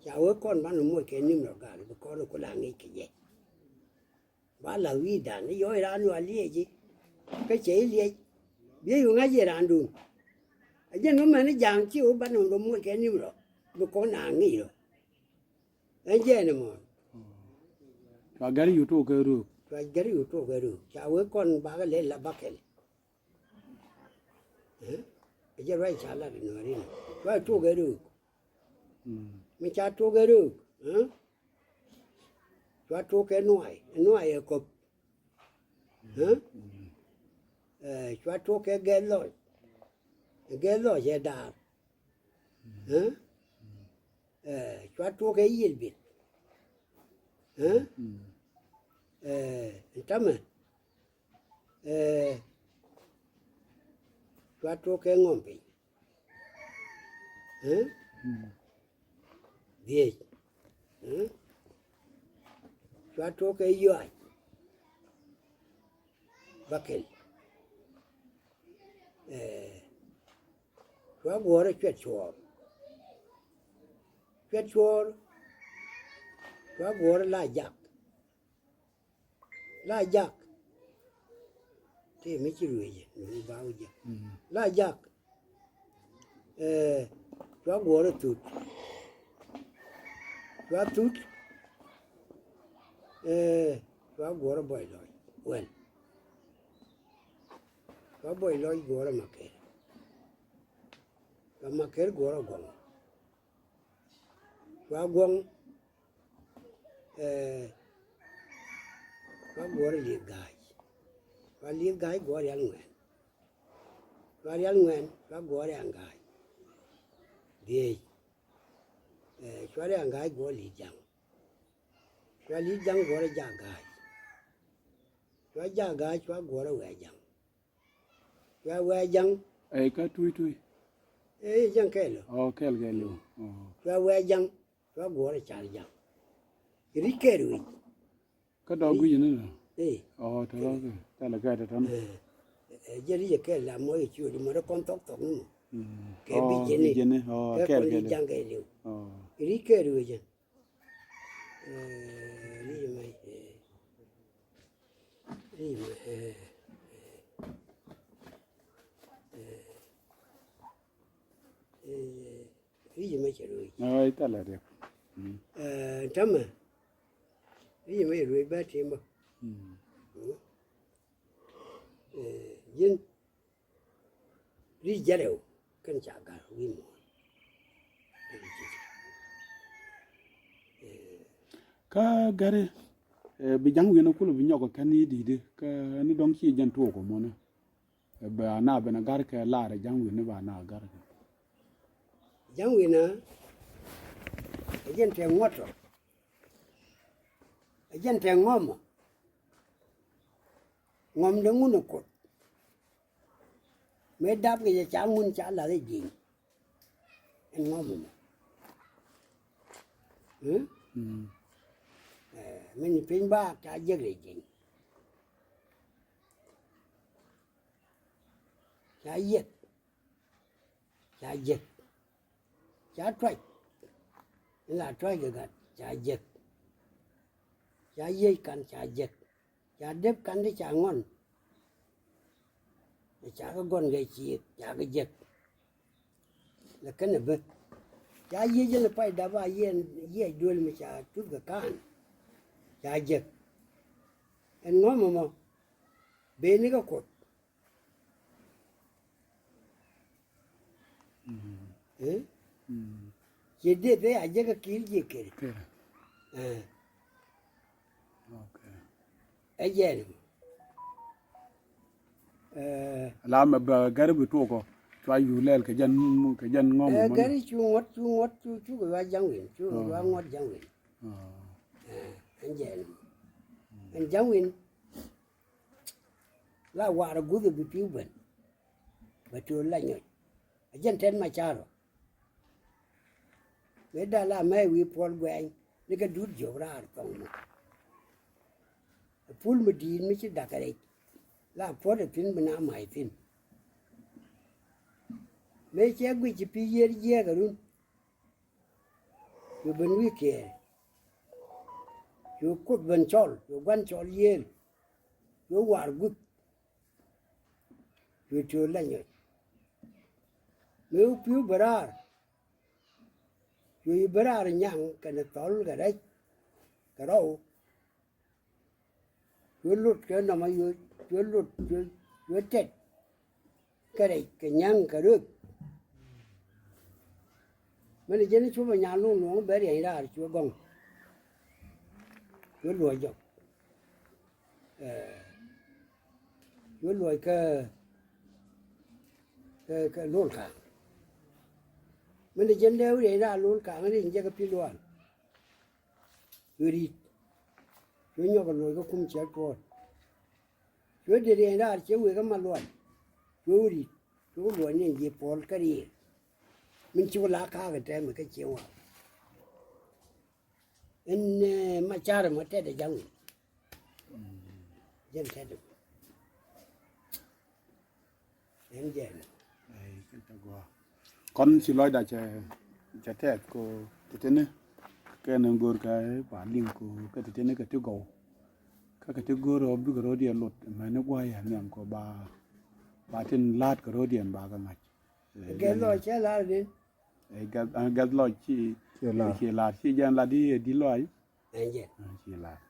Ca wee kɔn banɛ muɔc kɛ nim rɔ gat bi kɔn ku la ŋic kɛ jɛ. Ba la wi̱i̱dan i̱ yɔc raan wa liɛc i̱ kä cɛ i̱ liɛc. Biɛ yu ŋa̱c i̱ raandun. A jɛn wä mɛn i̱ ja̱a̱ŋ ci wä banɛ muɔc kɛ nim rɔ bi kɔn na ŋic rɔ. Ɛn jɛɛn ɛmɔ. Cua gɛr yut tok kɛ röök. Cua gɛr yut tok kɛ röök. Ca wee kɔn bakɛ lɛ la bakɛl. Ɛ jɛ ruac ca lat in nuɔ̱ɔ̱rin. Cua tok kɛ röök. Mi ca tok kɛ röök. Cua tok kɛ nuay, nuay ɛ kop. Ɛ, cua tok kɛ gɛl lɔc. Gɛl lɔc ɛ daar. Ɛ, cua tok kɛ yiel bit. Ɛ, ɛ, tamɛ. Ɛ, cua tok kɛ ŋɔm piny. Ɛ, dhiec. Ɛ, cua tok kɛ yuac. Bakɛl. Ɛ, cua guɔ̱ɔ̱rɛ cuɛt cuɔɔr. Cuɛt cuɔɔr. Cua guɔ̱ɔ̱rɛ la jak. La jak. Tëë mi ci ruëëcɛ ni mi ba wä jɛ. La jak. Ɛ, cua guɔ̱ɔ̱rɛ thut. Cua thut. Ɛ, cua guɔ̱ɔ̱rɛ buɔy lɔc. Wɛl. Cua buɔy lɔc guɔ̱ɔ̱rɛ makɛr. Cua makɛr guɔ̱ɔ̱rɛ guɔ̱ŋ. Cua guɔ̱ŋ. Ɛ, cua guɔ̱ɔ̱rɛ lieth ga̱a̱c. Cua lieth ga̱a̱c guɔ̱ɔ̱rɛ rial ŋuɛn. Cua rial ŋuɛn cua guɔ̱ɔ̱rɛ aŋ ga̱a̱c. Dhiec. Ɛ, cua rial ŋuɛn guɔ̱ɔ̱rɛ lieth jaŋ. Cua lieth jaŋ guɔ̱ɔ̱rɛ jak ga̱a̱c. Cua jak ga̱a̱c cua guɔ̱ɔ̱rɛ wɛɛc jaŋ. Cua wɛɛc jaŋ. Ɛ, kä tui tui. Ɛ, jaŋ kɛɛl ɔ. Ɔ, kɛɛl kɛɛl ɔ. Ɔ. Cua wɛɛc jaŋ. Cua guɔ̱ɔ̱rɛ car jaŋ. Ri̱c kɛɛl wi̱c. Kä dɔ̱ gui̱c ni nɔ. Ëë. Ɔ, tɔ̱ rɔ kɛ. Tɛlɛ kɛ tɔ̱ tɔ̱. Ëë. Ɛ, jɛ ri jɛ kɛɛl la mɔ yɛ ciö di mɔ rɛ kɔn thɔk thɔk ni mɔ. Mm. Kɛ bi jɛn ni. Ɔ, bi jɛn ni. Ɔ, kɛ kɛɛl kɔn di kɛɛl. Jaŋ kɛ liw. Ɔ. Ri kɛɛl ri wee jɛn. Ɛ, ri jɛ mɛ, ɛ. Ri jɛ mɛ, ɛ. Ɛ. Ɛ. Ri jɛ mɛ cɛ ruec. Ɛ, i̱ thilɛ riɛk. Mm. Ɛ, tämɛ. Ri jɛ mɛ cɛ ruec bä tim bä. Mm. Mm. Ɛ, ji̱n. Ri jɛ rɛw. Kɛn ca gar wi̱i̱ muɔ̱ɔ̱n. Kä gari, ɛ, bi ja̱ŋ wi̱n kulɛ bi nyɔk kɛn i̱ di̱i̱di. Kä ni dɔ̱ŋ ci jɛn tuɔɔk mɔnɛ. Ɛ bɛ ana ben a gar kɛ lar ɛ ja̱ŋ wi̱n ni ba ana gar kɛ. Ja̱ŋ wi̱n a, ɛ jɛn tɛ ŋuɔ̱t ɔ. Ɛ jɛn tɛ ŋɔm ɔ. Ŋɔm de ŋun ɛ kuoth. Mëë dap kɛ jɛ ca ŋun ca lath ɛ ji̱n. Ɛn ŋɔm ɔ mɔ. Mm? Mm. Ɛ, min piny ba ca jek rɛ ji̱n. Ca yieth. Ca jieth. Ca tuac. In la tuac kɛ gat. Ca jieth. Ca yiec kan ca jieth. Ca dep kan ti ca ŋɔn. Ca kɛ gɔn kɛ ciek. Ca kɛ jieth. Lɛ kɛn ɛ bä. Ca yiec in pay dap a yiec, yiec duel mi ca tuth kɛ kan. Ca jieth. Ɛn ŋɔm ɛmɔ. Beni kɛ kuoth. Mm. Eh? Mm. Ciɛ dee thee a jɛ kɛ ki̱i̱r jiɛ kɛl. Kɛl. Eh. Okay. Ɛ jɛn. Eh. La mɛ bɛ gɛr bi tuɔkɔ. Cua yu lɛl kɛ jɛn, kɛ jɛn ŋɔm. Eh, mɔnɛ. Gɛr cu ŋuɔt, cu ŋuɔt, cu, cu kɛ yua ja̱ŋ win, cu kɛ yua ŋuɔt ja̱ŋ win. Oh. Eh, ɛn jɛn. Ɛn ja̱ŋ win. La war a guth a bi pi̱w ben. Bɛ to̱o̱l la nyɔc. A jɛn tɛt ma carɔ. Mëë dal a mɛ wi̱i̱ puɔl guɛny ni kɛ dut jiök raar thɔŋ mɔ. A pul mi di̱i̱t mi ci dakä rɛc. La puɔt a thi̱n bi na ma̱c thi̱n. Mëë cɛ guic ci pi̱ yiër jiɛɛk a run. Cu ben wi̱i̱ kiɛɛr. Cu kuoth ben cɔl, cu gua̱n cɔl yiëël. Cu war guth. Cu tiöl la nyɔc. Mëë wä pi̱w bɛ raar. Cu yi bɛ raar nyaŋ kɛnɛ thɔl kɛ rɛc kɛ rɔw. Cuɛ lot kɛ nɔmɔ, cuɛ lot, cuɛ, cuɛ tɛt kɛ rɛc kɛ nyaŋ kɛ röth. Mɛn jɛn cupɛ nyan luŋ luɔ̱ŋ bɛ riɛny raar cuɛ gɔŋ. Cuɛ luɔc jɔk. Ɛ, cuɛ luɔc kä, kä, kä lol ka̱a̱ŋ. Mɛn jɛn dee riɛny raar lol ka̱a̱ŋ riɛny jɛ kä pi̱ lual. Cuɛ ri̱t. Cuɛ nyɔk kɛ luɔc kä kum cɛ tuɔɔt. Cuɛ dee riɛny raar cɛ wek kä ma luɔc. Cuɛ wä ri̱t. Cuɛ wä luɔc ni ji̱ puɔl kä riɛl. Min ci wä la ka̱a̱k ɛ tɛmɛ kä ciɛ wa. Ɛn, eh, ma carɛ mɔ tɛt ɛ ja̱ŋ wi̱n. Jɛn tɛt ɛ. Ɛn jɛn. Ai, kɛn tɛ gɔaa. Kɔn ci lɔcda cɛ, cɛ tɛth ko titini. Kɛn go̱o̱r kɛ pa liŋ ko kɛ titini kɛ ti gɔw. Kä kɛ ti go̱o̱r ɔ bikɛ ro̱diɛn lot mɛni gua̱a̱ yɛ nhiam ko ba, ba tin la̱a̱t kɛ ro̱diɛn ba kɛ ŋa̱c. Gɛth lɔc cɛ la̱a̱t din. Ɛ, gɛth, ɛ, gɛth lɔc ci, ci la̱a̱t. Ci la̱a̱t, ci jɛn la̱a̱t di, di lɔc. Ɛn jɛn. Ɛ, ci la̱a̱t.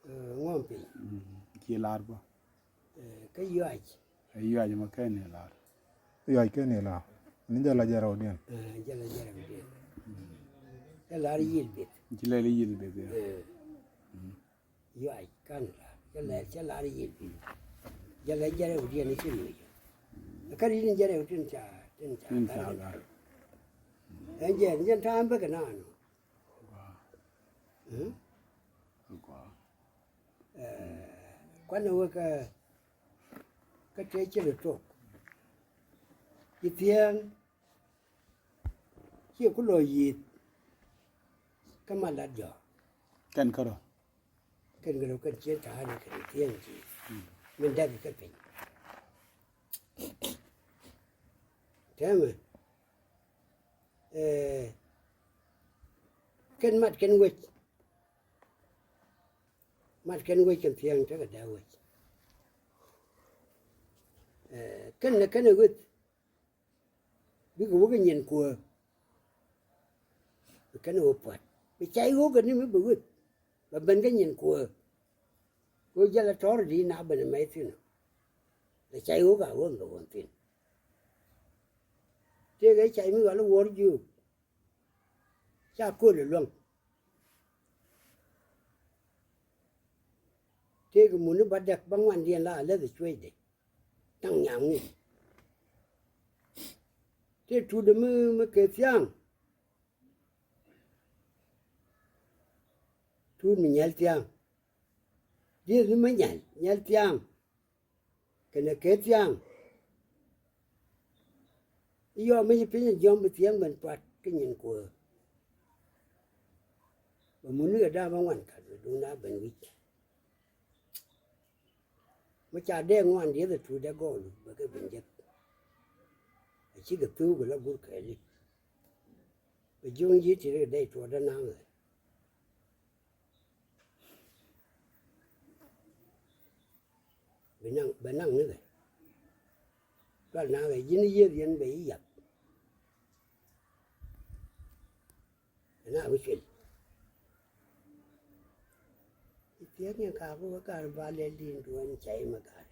Ɛ, ŋuɔm piny. Mm, ci la̱a̱t bä. Ɛ, kä yuac. Ɛ, yuac mɔ kɛn ni la̱a̱t. Yuac kɛn ni la̱a̱t. Ni jɛ la jɛ rɛwdiɛn. Ɛ, jɛ la jɛ rɛwdiɛn. Ɛ, la̱a̱t yiël beth. Ci lɛl yiël beth, ya. Ɛ. Mm. Yuac kan la cɛ lɛ cɛ lar yiël. Jɛ lɛ jɛ rɛw diɛn ci luc. Kä ri ni jɛ rɛw tin ca, tin ca. Tin ca gar. Ɛn jɛ ni jɛn ta̱a̱m bä kɛ naan. Gua. Ɛ, kuanɛ wä kä, kä tëë ci lɛ tok. Ci thiäŋ. Ciɛ ku lɔ yiëth. Kä ma lat jɔak. Kɛn kärɔ. Kɛn kɛ lo̱k kɛn ciɛ ta̱a̱ ni kɛn thiäŋ ci min däk kɛ piny. Täämɛ, eh, kɛn mat kɛn wec. Mat kɛn wec kɛn thiäŋ tekɛ dee wec. Eh, kɛn ni kɛn ɛ wec. Bikɛ wä kä nyin kuäär. Bi kɛn wä pua̱t. Bi ca i̱ ɣöö kɛ ni mi bi weth. Bɛ ben kä nyin kuäär. Ɣöö jälɛ tɔ̱r di na ben mɛy thi̱n ɔ. Bɛ ca i̱ ɣöö ka ɣöö kɛ ɣöö thi̱n. Tëëkɛ ca i̱ mi ɣɔl i̱ wuɔ̱r jiök. Ca köl iluäŋ. Tëëkɛ mun i̱ ba däk ba ŋuandiɛn la a läth i̱ cuecdɛ. Taŋ nyam ni. Tëë tutdɛ mi, mi kɛ thia̱a̱ŋ. Tuut mi nyɛl thia̱a̱ŋ. Dieth mi ma nyɛl, nyɛl thia̱a̱ŋ. Kɛnɛ kɛ thia̱a̱ŋ. I̱ yɔɔ mi ci piny a jiɔm bi thia̱a̱ŋ ben pua̱t kä nyin kuäär. Bɛ mun ni kɛ da̱a̱ bä ŋuan kat bɛ duun a ben wi̱c. Mi ca dee ŋuan dieth a tuut dee gɔɔl bɛ kɛ ben jek. A cikɛ thuk kɛ la gur kɛɛli. Bɛ jiöŋ ji̱ ti ri dee tuɔɔk dee naŋ ɛ. Bɛ naŋ, bɛ naŋ ni kɛ. Dual naŋ kɛ ji̱n yieth yɛn bɛ i̱ yap. Bɛ naŋ bi cuɛl. I̱ thiek ni ka bi wä kar ba lɛl din duɔ̱n ca imɛ kar.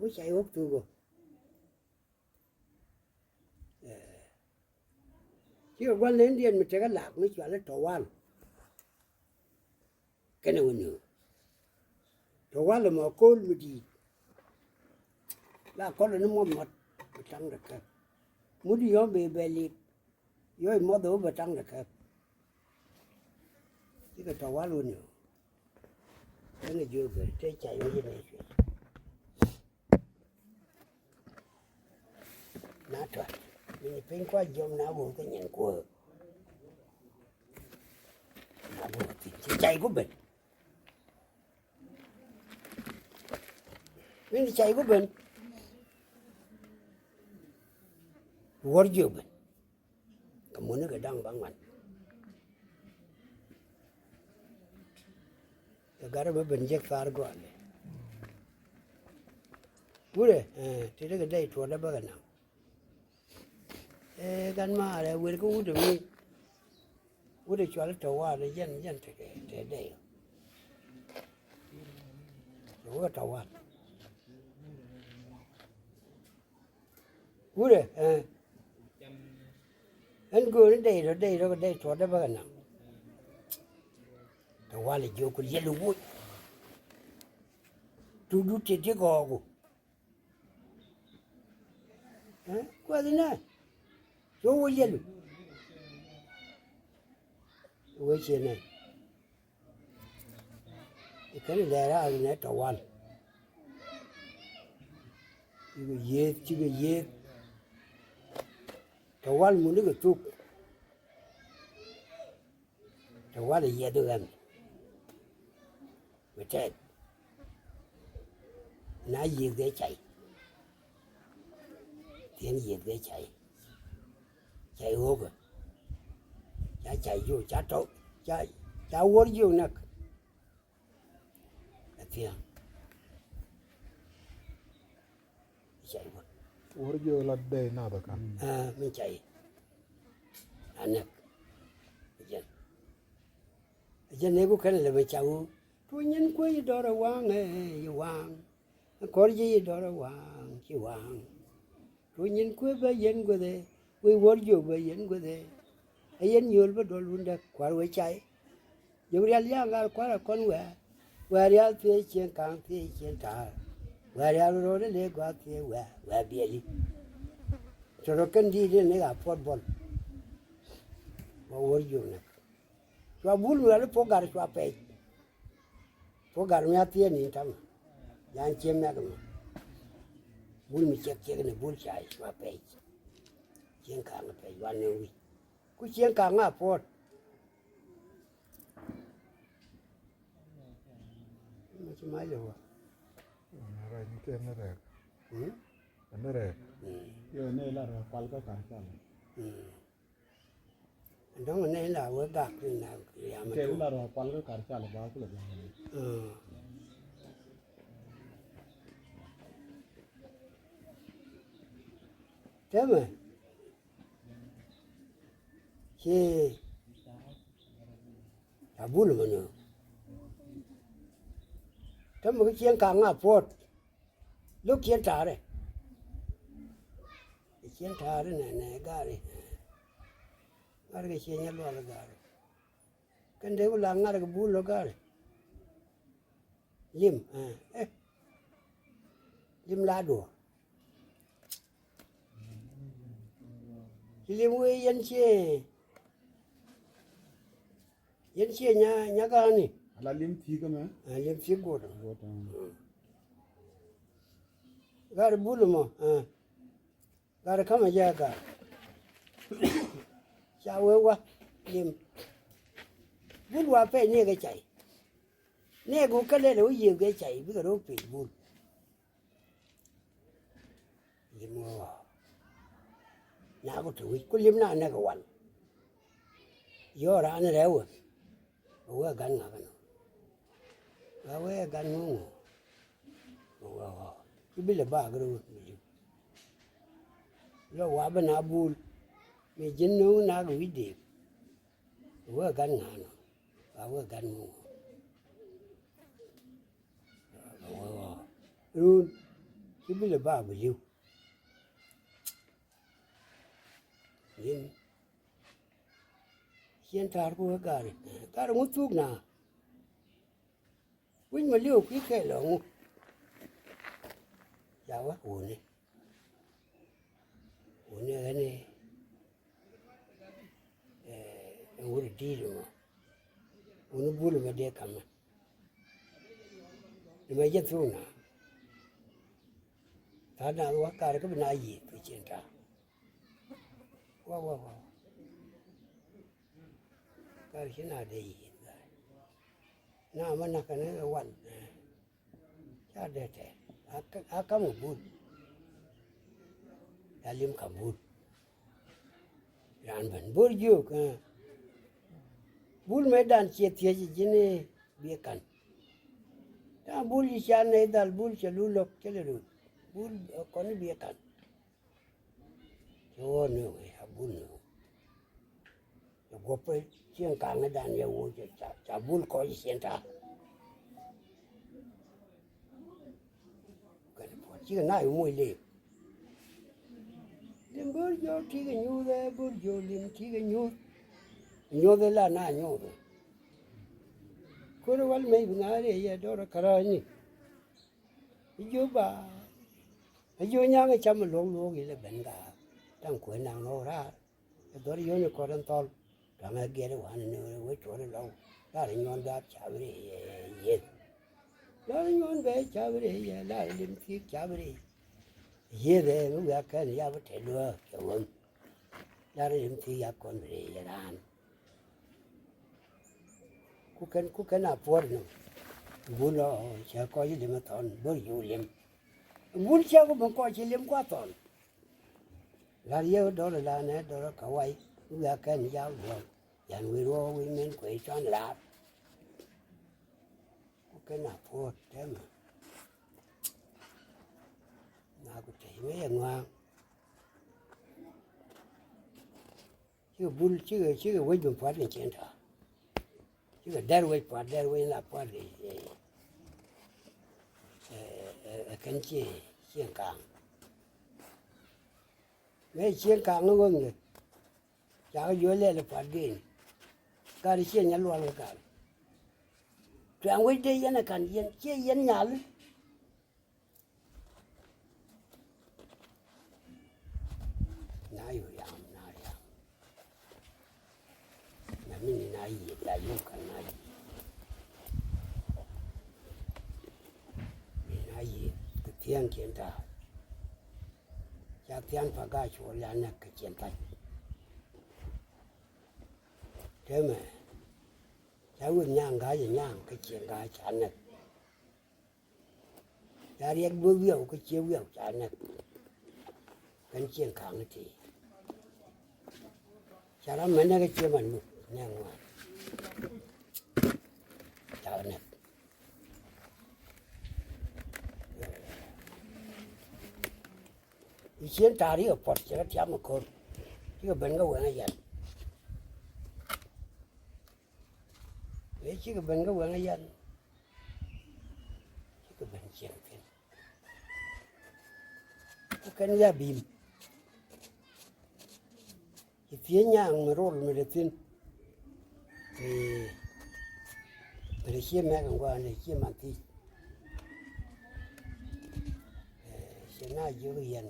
Bi ca iwäk thuk ɔ. Cikɛ gua̱n lɛ Indian mi tekɛ lak mi cual i̱ Tawal. Kɛnɛ wä nöö Tawal ɛmɔ ko̱l mi di̱i̱t. La kɔl ni muɔth muɔth bi taŋ dɛ kɛp. Mut yɔ̱ɔ̱m bee bɛ lik. Yɔ̱ɔ̱c muɔth ɛ wä bɛ taŋ dɛ kɛp. Cikɛ Tawal wä nöö. Kɛnɛ jiök bɛ te ca yɔ̱ɔ̱c inɛ cuɛ. Na tɔt mi ni piny kua jiɔm na go̱o̱r kä nyin kuäär. Na go̱o̱r thi̱n ci cay ku ben. Mi ni cay ku ben. Wuɔr jiök ben. Kɛ muni kɛ da̱ŋ ba ŋuan. Kɛ gat rɛ bä ben jek thar gɔalɛ. Wurɛ, eh, ti dee kɛ dee tuɔɔdɛ bä kɛ naŋ. Eh, gat maarɛ wer kä wut mi. Wut cual tɔ war jɛn, jɛn tekɛ tɛ dee. Wut tɔ war. Wurɛ, eh. Ɛn gööni dɛy rɔ, dɛy rɔ, dɛy tuɔɔdɛ bä kɛ naŋ. Tɔ walɛ jiök ku liɛl i̱ woc. Tudu tiet ti gɔɔku. Eh, kuɛth inɛ. Cu woc liɛlu. Wee ciɛ nɛ. I̱ kɛn ilɛ raar inɛ Tawal. Cikɛ yieth, cikɛ yieth. Tawal muni kɛ thuk. Tawal i̱ yieth i̱ ɣɛn. Bi tɛth. Na yieth kɛ cay. Thieen yieth kɛ cay. Cay ɣöökä. Ca cay jiök, ca tɔ̱, ca, ca wuɔr jiök näk. Ɛ thia̱a̱ŋ. Cay wä. Wuɔr jiök la dee nath ɛ ka̱n. Aa, min cay. A näk. Jɛn. Jɛn ni ku kɛn lɛ mi ca wä. Tu nyin kuec dɔr ɛ waŋ ɛ yi waŋ. Kɔr ji̱ yi dɔr ɛ waŋ ci waŋ. Tu nyin kuec bä yɛn guäthɛ, wec wuɔr jiök bä yɛn guäthɛ. Ɛ yɛn yio̱o̱l bä duɔl wundä kua̱r wec cay. Jiök rial ya̱a̱ŋ ɣaar kua̱r ɛ kɔn wɛ̈ɛ̈. Wɛ̈ɛ̈ rial thiec cieŋ ka̱a̱ŋ thiec cieŋ ta̱a̱r. Wɛ̈ɛ̈ rial rot ɛ lëë gua̱a̱th thiec wɛ̈ɛ̈, wɛ̈ɛ̈ biɛli. Cɛ rɔ kɛn di̱i̱t in ni ɣaa puɔt buɔl. Wä wuɔr jiök näk. Cua bul mi ɣali puɔ̱k gat cua pɛc. Puɔ̱k gat mi a thieen in tamɛ. Yan cie mɛk mɛ. Bul mi ciɛk ciɛk ni bul ca cua pɛc. Cieŋ ka̱a̱ŋ pɛc wan ni wi̱c. Ku cieŋ ka̱a̱ŋ a puɔ̱t. Ci mac ɛ wä. Ni rɛk, ni kɛ ni rɛk. Hmm? Ni rɛk. Hmm. Yɛ ni la rɛk kual kä kar cal. Hmm. Dɔ̱ŋ ni la wä gak ni na yam. Kɛ tu. Ni la rɛk kual kä kar cal ba kulɛ ba. Hmm. Tɛmɛ. Ci ca bul mɛ nööŋ. Tämɛ kä cieŋ kaŋ a puɔt. Lo̱k cieŋ ta̱a̱rɛ. Cieŋ ta̱a̱rɛ nɛ nɛ gaari. Ŋa̱rkɛ cieŋ nyɛ lual gaari. Kɛn dee ku la ŋa̱rkɛ bul lɔ gaari. Lim, eh, eh. Lim la duɔ̱ɔ̱r. Ci lim wee yɛn ciɛ, yɛn ciɛ nya, nya ga̱a̱ni. Ala lim thi̱i̱k ɛmɛ. Ah, lim thi̱i̱k guɔt. Guɔt, ah. Mm. Ga̱r bul mɔ, ah. Ga̱r ka̱mɛ jɛ ga̱r. Ca wee wa lim. Bul wa pɛy ni kɛ cay. Nɛɛk ɣöö kä lɛl ɛ wä yiëëk ɛ cay bikɛ ro̱o̱k pec bul. Lim ɣɔɔ. Naaku te wi̱c ku lim na nɛk ɛ wal. Yɔɔk raan rɛw ɛ. Bɛ wee gan ŋa̱k ɛnɔ. Bɛ wee gan ŋuŋ ɣɔɔ. Bɛ wee ɣɔɔ. Ci bi lɛ baak rɛw ɛ mi li̱w. Lɔ wa bä na bul. Mi ji̱n no̱o̱ŋ nak wi̱c deep. Bɛ wee gan ŋa̱k ɛnɔ. Bɛ wee gan ŋuŋ ɣɔɔ. Run ci bi lɛ ba bi li̱w. Yin cien ta̱a̱r ku wä gari gari ŋu thuk na. Wi̱c ma li̱w kui̱ kɛɛl ɔ ŋu. Ca wä wuni. Wuni ɣäni. Ɛɛ, ɛn wut di̱i̱t ɛmɔ. Wuni bul ɛmɛ dee kamɛ. Ɛmɛ jɛ thuk na. Tha̱a̱ŋ na wä kar kä bi na yiëth kɛ cien ta̱a̱. Wa, wa, wa. Kar ci na dee yiëth. Na mɛ nak kɛn ɛ wal. Ca dee tɛɛr a ka̱m kɛ bul. Ya lim ka̱m bul. Raan ben bo̱r jiök, eh. Bul mëë dan ciɛ thiec ji̱n i̱ biɛ ka̱n. Ta̱a̱ bul ji̱ ca nɛy dhal bul cɛ lu lo̱k cɛ lɛ rut. Bul, eh, kɔn i̱ biɛ ka̱n. Cɛ ɣɔɔ ni wee a bul ni wee. Cɛ guɔpɛ cieŋ kaŋädan yɛ woc ca, ca bul kɔc cien ta̱a̱. Kɛn puɔt cikɛ na yɛ moc lëë. Lim bo̱r jiɔk tikɛ nyuuth ɛ bo̱r jiɔk lim tikɛ nyuuth. Nyuuth ɛ la na nyuuth. Ko̱r wal mec bi ŋa̱a̱r ɛ yɛ dɔr ɛ kärääcni. I̱ jiök ba. I̱ jiök nyaŋ ɛ cam ɛ luɔk luɔk ilɛ ben gaar. Taŋ kuëë naŋ nɔɔk raar. Ɛ dhɔr yio̱ni kɔt ɛn thɔl. Tɔ̱ŋɛ giɛt i̱ wa̱n ni wee cuɔt ilɔw. Lar i̱ nyuɔn daap ca bi ri yeth. Lar i̱ nyuɔn bɛ ca bi ri yeth. Lar i̱ lim thi̱i̱k ca bi ri yeth. Ɛ mi wiak kɛn ya bi tɛth luäk cɛ ɣöm. Lar i̱ lim thi̱i̱k ya kɔn bi ri yeth raan. Ku kɛn, ku kɛn a puɔ̱r ni. Bul ɔ cɛ kɔc i̱ lim ɛ thɔn bo̱r ji̱ wä lim. Bul cɛ ku ben kɔc ci lim kua thɔn. Lar yɛ dɔl la nɛ dɔl ka way wiak kɛn jaw duɔl. Yan wi̱i̱ ruɔk wi̱i̱ min kuɛ cuan lar. Ku kɛn a puɔ̱t tɛmɛ. Na ku tɛy mi yɛ ŋua̱a̱ŋ. Cikɛ bul cikɛ, cikɛ wec mi pua̱t kɛ cien ta̱a̱. Cikɛ dɛr wec pua̱t dɛr wec na pua̱t kɛ, eh, eh, eh, kɛn cie, cieŋ ka̱a̱ŋ. Mëë cieŋ ka̱a̱ŋ ni ɣöŋ kɛ. Cakɛ juɔc lɛl i̱ pua̱t geni. Gat i̱ ciɛ nyɛ luɔl kɛ gat. Tuɛ̈ŋ wec dee yɛn ɛ ka̱n yɛn ciɛ yɛn nyal. Na yio̱ yam, na yam. Na mi ni na yiëë, la yio̱ ka̱n na yiëë. Ni na yiëë, kɛ thia̱a̱ŋ kiɛn ta̱a̱. Ca thia̱a̱ŋ pa ga̱a̱c cuɔl ya näk kɛ cieŋ thac. Tëmɛ, ca wek nyaŋ ga̱a̱c ɛ nyaŋ kɛ cieŋ ga̱a̱c ca näk. Ca riɛk bi wiɛw kä cie wiɛw ca näk. Kɛn cieŋ ka̱a̱ŋ ti ca ram mɛ näk kä cie man muk nɛ ŋuan. Ca näk. I̱ cien ta̱a̱ ri ɛ puɔt cɛ kɛ tiam ɛ ko̱r. Cikɛ ben kä wɛŋ ɛ yɛn. Mëë cikɛ ben kä wɛŋ ɛ yɛn. Cikɛ ben cieŋ thi̱n. Kä kɛn ya bi̱i̱m. Ci thiec nyaŋ mi rol mi dee thi̱n. Mi, mi dee cie mɛk in gua̱a̱n dee cie man thiec. Ɛ, ci na jiök yɛn.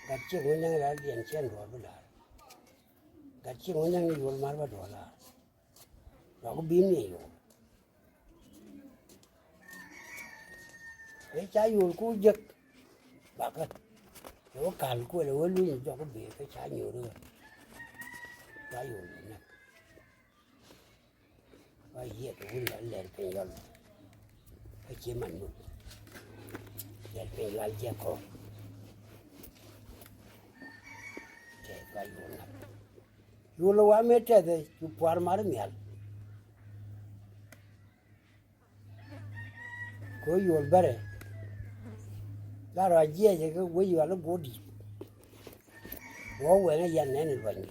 Gat ciek mi näŋ ral diɛn cɛn duɔl bi la̱r. Gat ciek mi näŋ ni yol mar bä duɔl la̱r. Dɔk bi̱i̱m ni yol. Ëë ca yol ku jek. Bakä. Ëë wä kal kuël ëë wä luny jɔk bee kä ca nyuur ëë. Ca yol näk. Wa yiëk wun la lɛr piny yɔl. Kä ci man muk. Lɛr piny yɔl jɛ kɔ. Cɛ ca yol näk. Yol wa mëë tɛth cu puar mar nhial. Kɛ ɣöö yol bärɛ la rɔ jiɛc kɛ wec yual i̱ guɔ̱ɔ̱r di̱t. Wä wɛŋ i̱ yan nɛn i̱ luɔ̱nyɛ.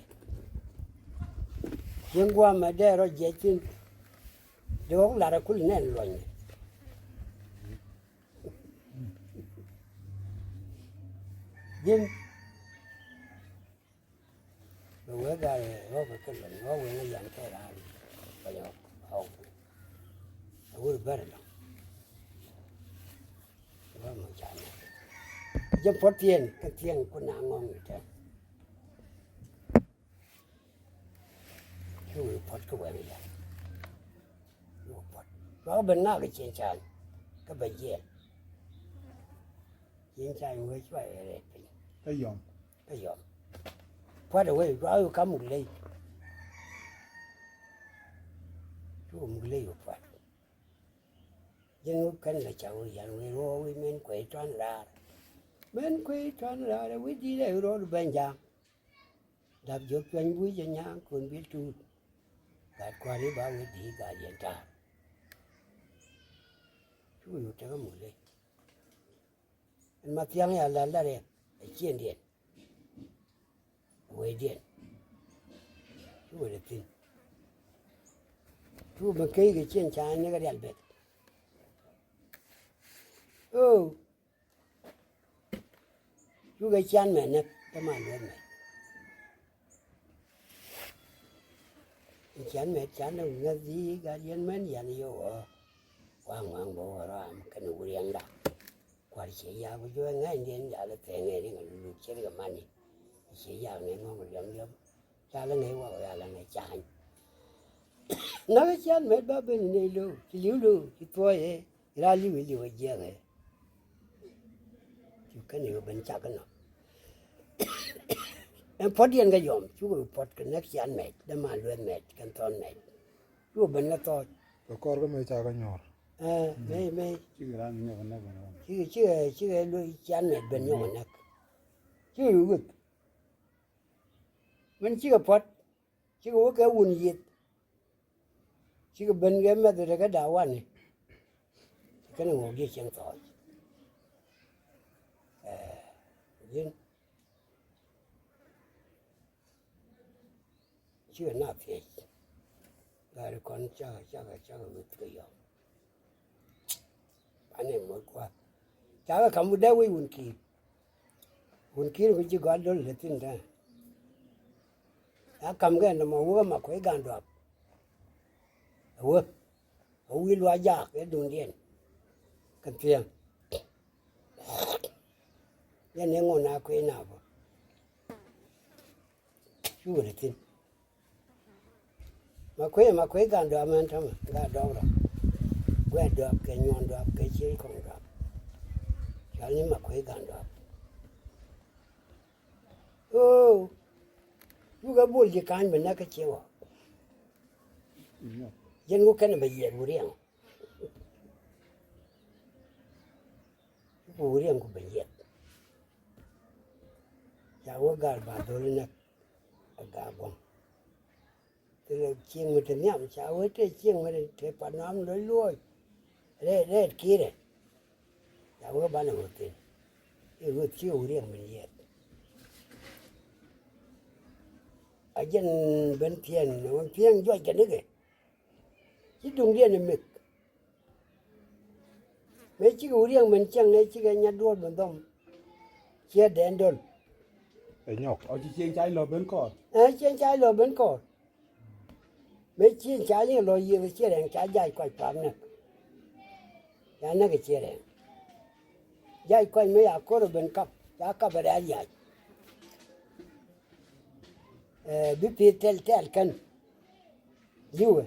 Cieŋ gua̱a̱mɛ dee rɔ jiɛc thi̱n. Dee ɣɔ̱k lar ɛ kul nɛn i̱ luɔ̱nyɛ. Ji̱n. Bɛ wee gal ɛ ɣɔk kɛ kɛ lɔny ɣɔk wee ŋa yan kɛ raar. Bɛ yɔk ɣɔk. Ɛ wur bɛr lɔŋ. Ɣɔk mɔ ca nɛ. Jɛ puɔt thiɛn kɛ thiɛn kun na ŋɔŋ ni tɛ. Cu wee puɔt kɛ wee ŋa yan. Cu wee puɔt. Ɣɔk bɛ ŋak kɛ cieŋ can. Kɛ bɛ jiɛn. Cieŋ can wee cua yɛ rɛt piny. Kä yɔm. Kä yɔm. Pua̱t ɛ wec, dua wec ka muk ley. Cu muk ley wä pua̱t. Ji̱n wä kɛn la ca wä yan wec wä wec men kuey tuan raar. Men kuey tuan raar ɛ wec di̱t ɛ rɔɔd ben ja̱a̱ŋ. Dap jiök cuany buc ɛ nya̱a̱ŋ kun bil tuut. Gat kua̱r i̱ ba wec di̱t gat yɛn ta̱a̱r. Cu wec wä tekɛ muk ley. Ɛn ma thiaŋ ya la la rɛk ɛ ciëndiɛn. Wecdiɛn. Cu wec ɛ thi̱n. Cu mi key kɛ ciɛn ca ni kɛ rial bɛt. Ɣöö. Cu kɛ cian mɛ näk kä ma luɔt mɛ. Cian mɛ can dee ŋäth i̱ gat yɛn mɛn yan yɛ ɣɔɔ. Waŋ waŋ bä wä ram kɛn wuriɛŋda. Kua̱r ciɛ yak bi juɔ̱ɔ̱c ŋa̱cndiɛn yak kɛ thɛŋɛ ri ŋa lulu ciɛ ri kɛ mani. Ciɛ yak nɛ ŋɔ̱ŋ liɔm liɔm. Yak lɛ ŋäc wak yak lɛ ŋäc cany. Ŋa̱k cian mɛ ba ben nɛ lo̱w ci li̱w lo̱w ci thuɔɔyɛ. Ira li̱w i̱ li̱w ɛ jiɛkɛ. Cu kɛn i̱ ben cak inɔ. Ɛn puɔ̱t yɛn kɛ yɔm cukɛ puɔ̱t kɛ näk cian mɛc dee ma lueth mɛc kɛn thɔn mɛc. Cukɛ ben kɛ thɔɔc. Kɛ kɔr kä mëë ca kɛ nyuɔr. Ɛ mëë mëë. Cikɛ ran nyɔk näk. Cikɛ cikɛ cikɛ lueth cian mɛc ben nyɔk näk. Cikɛ yu wek. Min cikɛ puɔ̱t. Cikɛ wä kɛ wun yieth. Cikɛ ben kɛ mɛth rɛ kä da̱a̱ wani. Kɛn ŋuɔk jiɛ cieŋ thɔɔc. Ɛ ji̱n. Cikɛ na thiec. Gari kɔn cakɛ cakɛ cakɛ weth kɛ yɔm. Anɛ mot kua̱th. Cakɛ kam wut dee wec wun ki̱i̱r. Wun ki̱i̱r ku ji̱ gɔal do̱l lɛ thi̱n tɛn. A kam kɛ nɔmɔ wä ma kuec gan duap. Ɛ wä. Ɛ wi̱i̱ luac jaak ɛ duŋdiɛn. Kɛ thiɛŋ. Yɛn ɛ ŋun a kuec na bä. Cu wä lɛ thi̱n. Ma kuec, ma kuec gan duap mɛn tämɛ, gan duap rɔ. Guɛ duap kɛ nyuɔn duap kɛ cil kɔŋ duap. Cɔal ni ma kuec gan duap. Oo. Yukɛ bol ji̱ ka̱ny bɛ näk kä ciɛ wä. Jɛn wä kɛn bɛ yiɛt wä riɛŋ. Ku riɛm ku ben yiɛth. Ca wä gal ba dhol inɛ a gaa guɔ̱ŋ. Thilɛ cieŋ mi te nhiam ca wee te cieŋ mi te pat nɔam loc luɔɔc. Rɛɛt rɛɛt ki̱i̱rɛ. Ca wee banɛ wä thin i̱ wee thiew riɛm min yiɛth. A jɛn ben thiɛn wä thiɛn juɔc kɛ nikɛ. Ci duŋdiɛn ɛ mik. Mëë cikɛ wä riɛk min cäŋ ëë cikɛ nyat duɔ̱ɔ̱r min dhɔm. Ciɛ dɛn dol. Ɛ nyɔk ɔ ci cieŋ ca ilɔ ben kɔɔr. Ɛ cieŋ ca ilɔ ben kɔɔr. Mëë cieŋ ca ilɔ yiëth ɛ ciɛ rɛŋ ca jac kɔc paap näk. Ca näk ɛ ciɛ rɛŋ. Jac kɔc mëë ya ko̱r ɛ ben kap ca kap ɛ rɛ̈ɛ̈r yac. Ɛ bi pi̱i̱th tɛl tɛl kän. Li̱wɛ.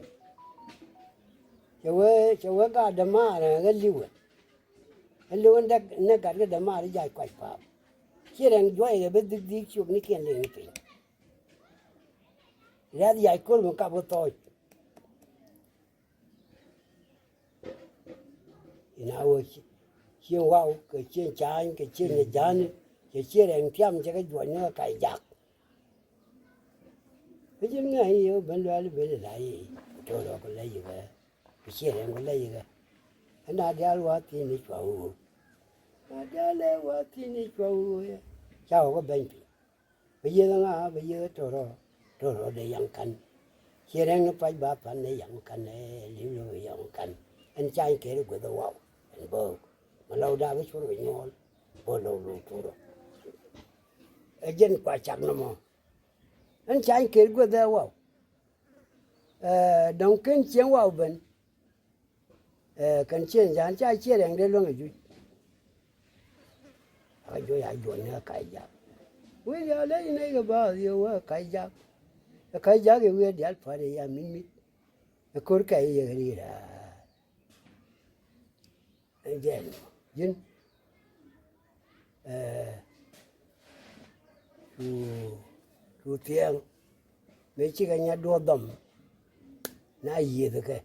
Cɛ wee cɛ wee gat dämaar ɛ ɣä li̱wɛ. Ɛ li̱wɛ näk näk gat kɛ dämaar i̱ jac kuac paap. Ciɛ rɛŋ juɔc ɛ bä dhik dhik ciöknikiɛn liŋ i̱ piny. Riath yac ko̱r mi kap kä thɔɔc. Ina wä cieŋ waw kɛ cieŋ ca̱a̱ny kɛ cieŋ nyɛ ja̱a̱ni. Cɛ cieŋ rɛŋ tiam cɛ kɛ juɔc ni kɛ kac jak. Kä ji̱n ŋäc i̱ ben luaal i̱ ben i̱ la i̱ to̱l rɔ kɛ lɛc i̱ kɛ kɛ cieŋ rɛŋ kɛ lɛc i̱ kɛ. Ɛn a diaal wa̱a̱ thi̱n i̱ cua wee. A diaal ɛ wa̱a̱ thi̱n i̱ cua wee. Ca wä kɛ bɛny piny. Bɛ yieth ŋa bɛ yieth to̱rɔ to̱rɔ dee yaŋ ka̱n. Ciɛ rɛŋ ni pac ba pan ni yaŋ ka̱n ɛ li̱w li̱w yaŋ ka̱n. Ɛn cany keri gueth ɛ waw ɛn bä. Ma lɔw daak i̱ cur kɛ nyuɔɔl bä lɔw lo̱w to̱rɔ. Ɛ jɛn kua cak nɔmɔ. Ɛn cany keri gueth ɛ waw. Ɛ dɔ̱ŋ ken cieŋ waw ben. Ɛ kɛn ciɛ ja̱a̱n ca ciɛ rɛŋ dee luäŋ ɛ juc. A juɔc a juɔc ni ɛ kac jak. Wee diaal ley nɛy kɛ baath yɛ wee ɛ kac jak. Ɛ kac jak ɛ wee diaal pa̱a̱t ɛ ya mi̱t mi̱t. Ɛ ko̱r kɛ yɛ ri̱i̱t ɛ. Ɛn jɛn ji̱n. Ɛ cu cu thiɛŋ. Mëë cikɛ nyat duɔth dhɔm. Na yiëëth kɛ.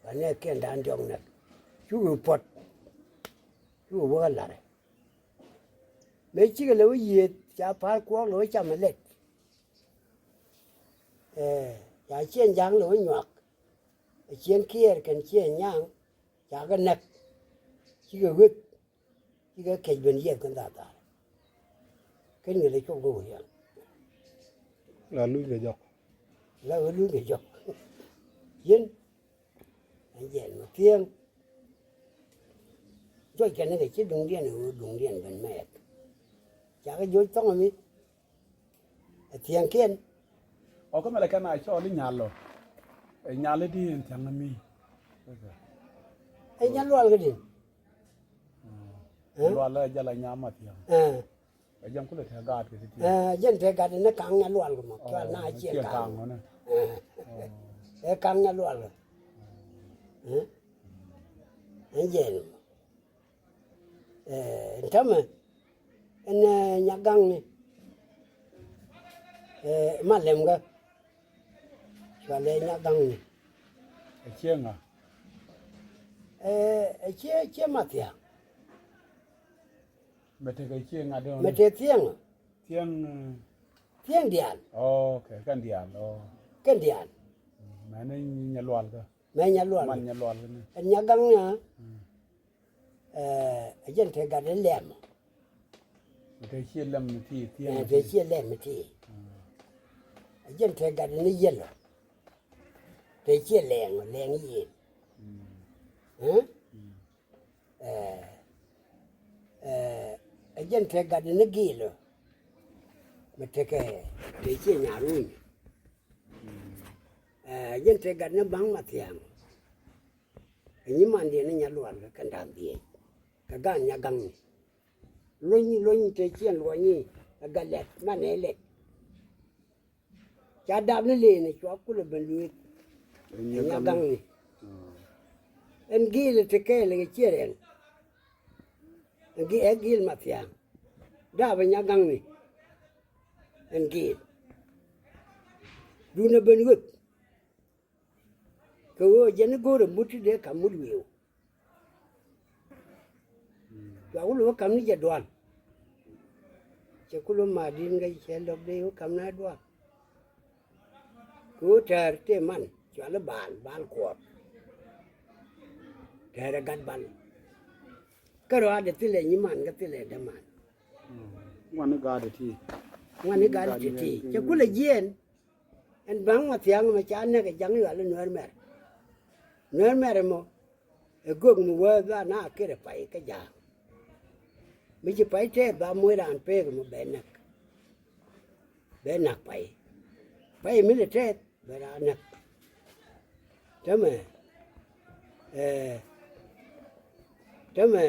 Banɛ kiɛn da̱a̱n diɔ̱k nɛk cukɛ puɔt. Cukɛ wäk a la̱rɛ. Mëë cikɛ lɛ wä yiëëth ca pa̱a̱r kuɔɔk lɛ wä cam ɛ lɛt. Ɛ ca ciɛn ja̱a̱ŋ lɛ wä nyuak. Ɛ ciɛn kiɛɛr kɛn ciɛn nyaaŋ ca kɛ nɛk. Cikɛ ɣöth. Cikɛ kɛc ben yiɛth kɛn dhathar. Ken ŋi̱l ɛ cop kä wä yɛn. La luny kɛ jɔk. La ɣä luny kɛ jɔk. Yɛn. Ɛn jɛn mɛ thiɛŋ. Juɔc kɛn ni kɛ ci duŋdiɛn ɛ ɣöö duŋdiɛn ben mɛɛt. Cakɛ joc thɔŋ mi. Ɛ thiɛŋkiɛn. Ɔ kä mɛ lɛ kɛn a cɔɔl i̱ nyal lɔ. Ɛ nyal i̱ di ɛn thiaŋ mi. Ɛ nyal lual kä din. Ɛ? Lual ɛ jal a nyam a thiaŋ. Ɛ. Ɛ jɛn kulɛ tɛ gaat kɛ ti ti. Ɛ jɛn tɛ gat ni kaŋ nyal lual kɛ mɔ. Cual na ciɛ kaŋ. Ɛ. Ɛ kaŋ nyal lual kɛ. Ɛ. Ɛ jɛn. Ɛ ɛn tämɛ ɛn ɛ nyagaŋni. Ɛ ma lɛmkä. Cualɛ nyagaŋni. Ɛ ciɛ ŋa? Ɛ ɛ ciɛ ciɛ ma thiaŋ. Mɛ tekɛ ciɛ ŋa dee? Mɛ te thiɛŋ. Thiɛŋ. Thiɛŋ diaal. Ok kɛn diaal. Kɛn diaal. Mɛ ni nyɛ lual kä. Mɛ nyɛ lual. Man nyɛ lual kä ni. Ɛn nyagaŋni a. Ɛ jɛn te gat ilɛm. Te ciɛ lɛm mi ti thiɛ. Ɛ te ciɛ lɛm mi ti. Ɛ jɛn te gat ni yɛlɔ. Te ciɛ lɛŋ lɛŋ yɛl. Ɛ ɛ ɛ jɛn te gat ni gilɔ. Mi tekɛ te ciɛ nyaruny. Ɛ jɛn te gat ni baŋ ma thiaŋ. Ɛ nyimandiɛn ni nya lual kɛ kɛn da̱a̱n dhiec kɛ gan nya gaŋni. Luny luny te ciɛn luɔnyi ɛ gat lɛt manɛ lɛt. Ca dap ni leen ɛ cua kulɛ ben lueeth. Ɛ nya gaŋni. Ɛn giil ɛ te kɛɛl ɛ kɛ ciɛ rɛn. Ɛ giil ma thiaŋ dap ɛ nya gaŋni. Ɛn giil duundɛ ben ɣöth. Kɛ ɣöö jɛn i̱ go̱o̱rɛ mut ti dee ka̱m mut wi̱i̱w. Cua wul wä kam ni jɛ dual. Cɛ kul wä ma di̱n kä cɛ lɔk dee wä kam na dual. Kɛ wä tɛɛr tëë man cual i̱ Baal, Baal Kuɔɔr. Tɛɛr ɛ gat bal. Kä rɔaadɛ thilɛ nyiman kä thilɛ däman. Ŋuan i̱ gaat ɛ ti. Ŋuan i̱ gaat ɛ ti ti. Cɛ kulɛ jiɛɛn. Ɛn ba̱ŋ ma thia̱a̱ŋ mɛ ca näk ɛ ja̱ŋ yual i̱ Nuɛr Mɛr. Nuɛr Mɛr ɛmɔ ɛ gök mi wee ba na kir ɛ pay kä ja̱a̱ŋ. Mi ci pay tɛɛth ba muec raan peek ɛmɔ bɛ näk. Bɛ nak pay. Pay mi lɛ tɛth bɛ raa näk. Tämɛ, eh, tämɛ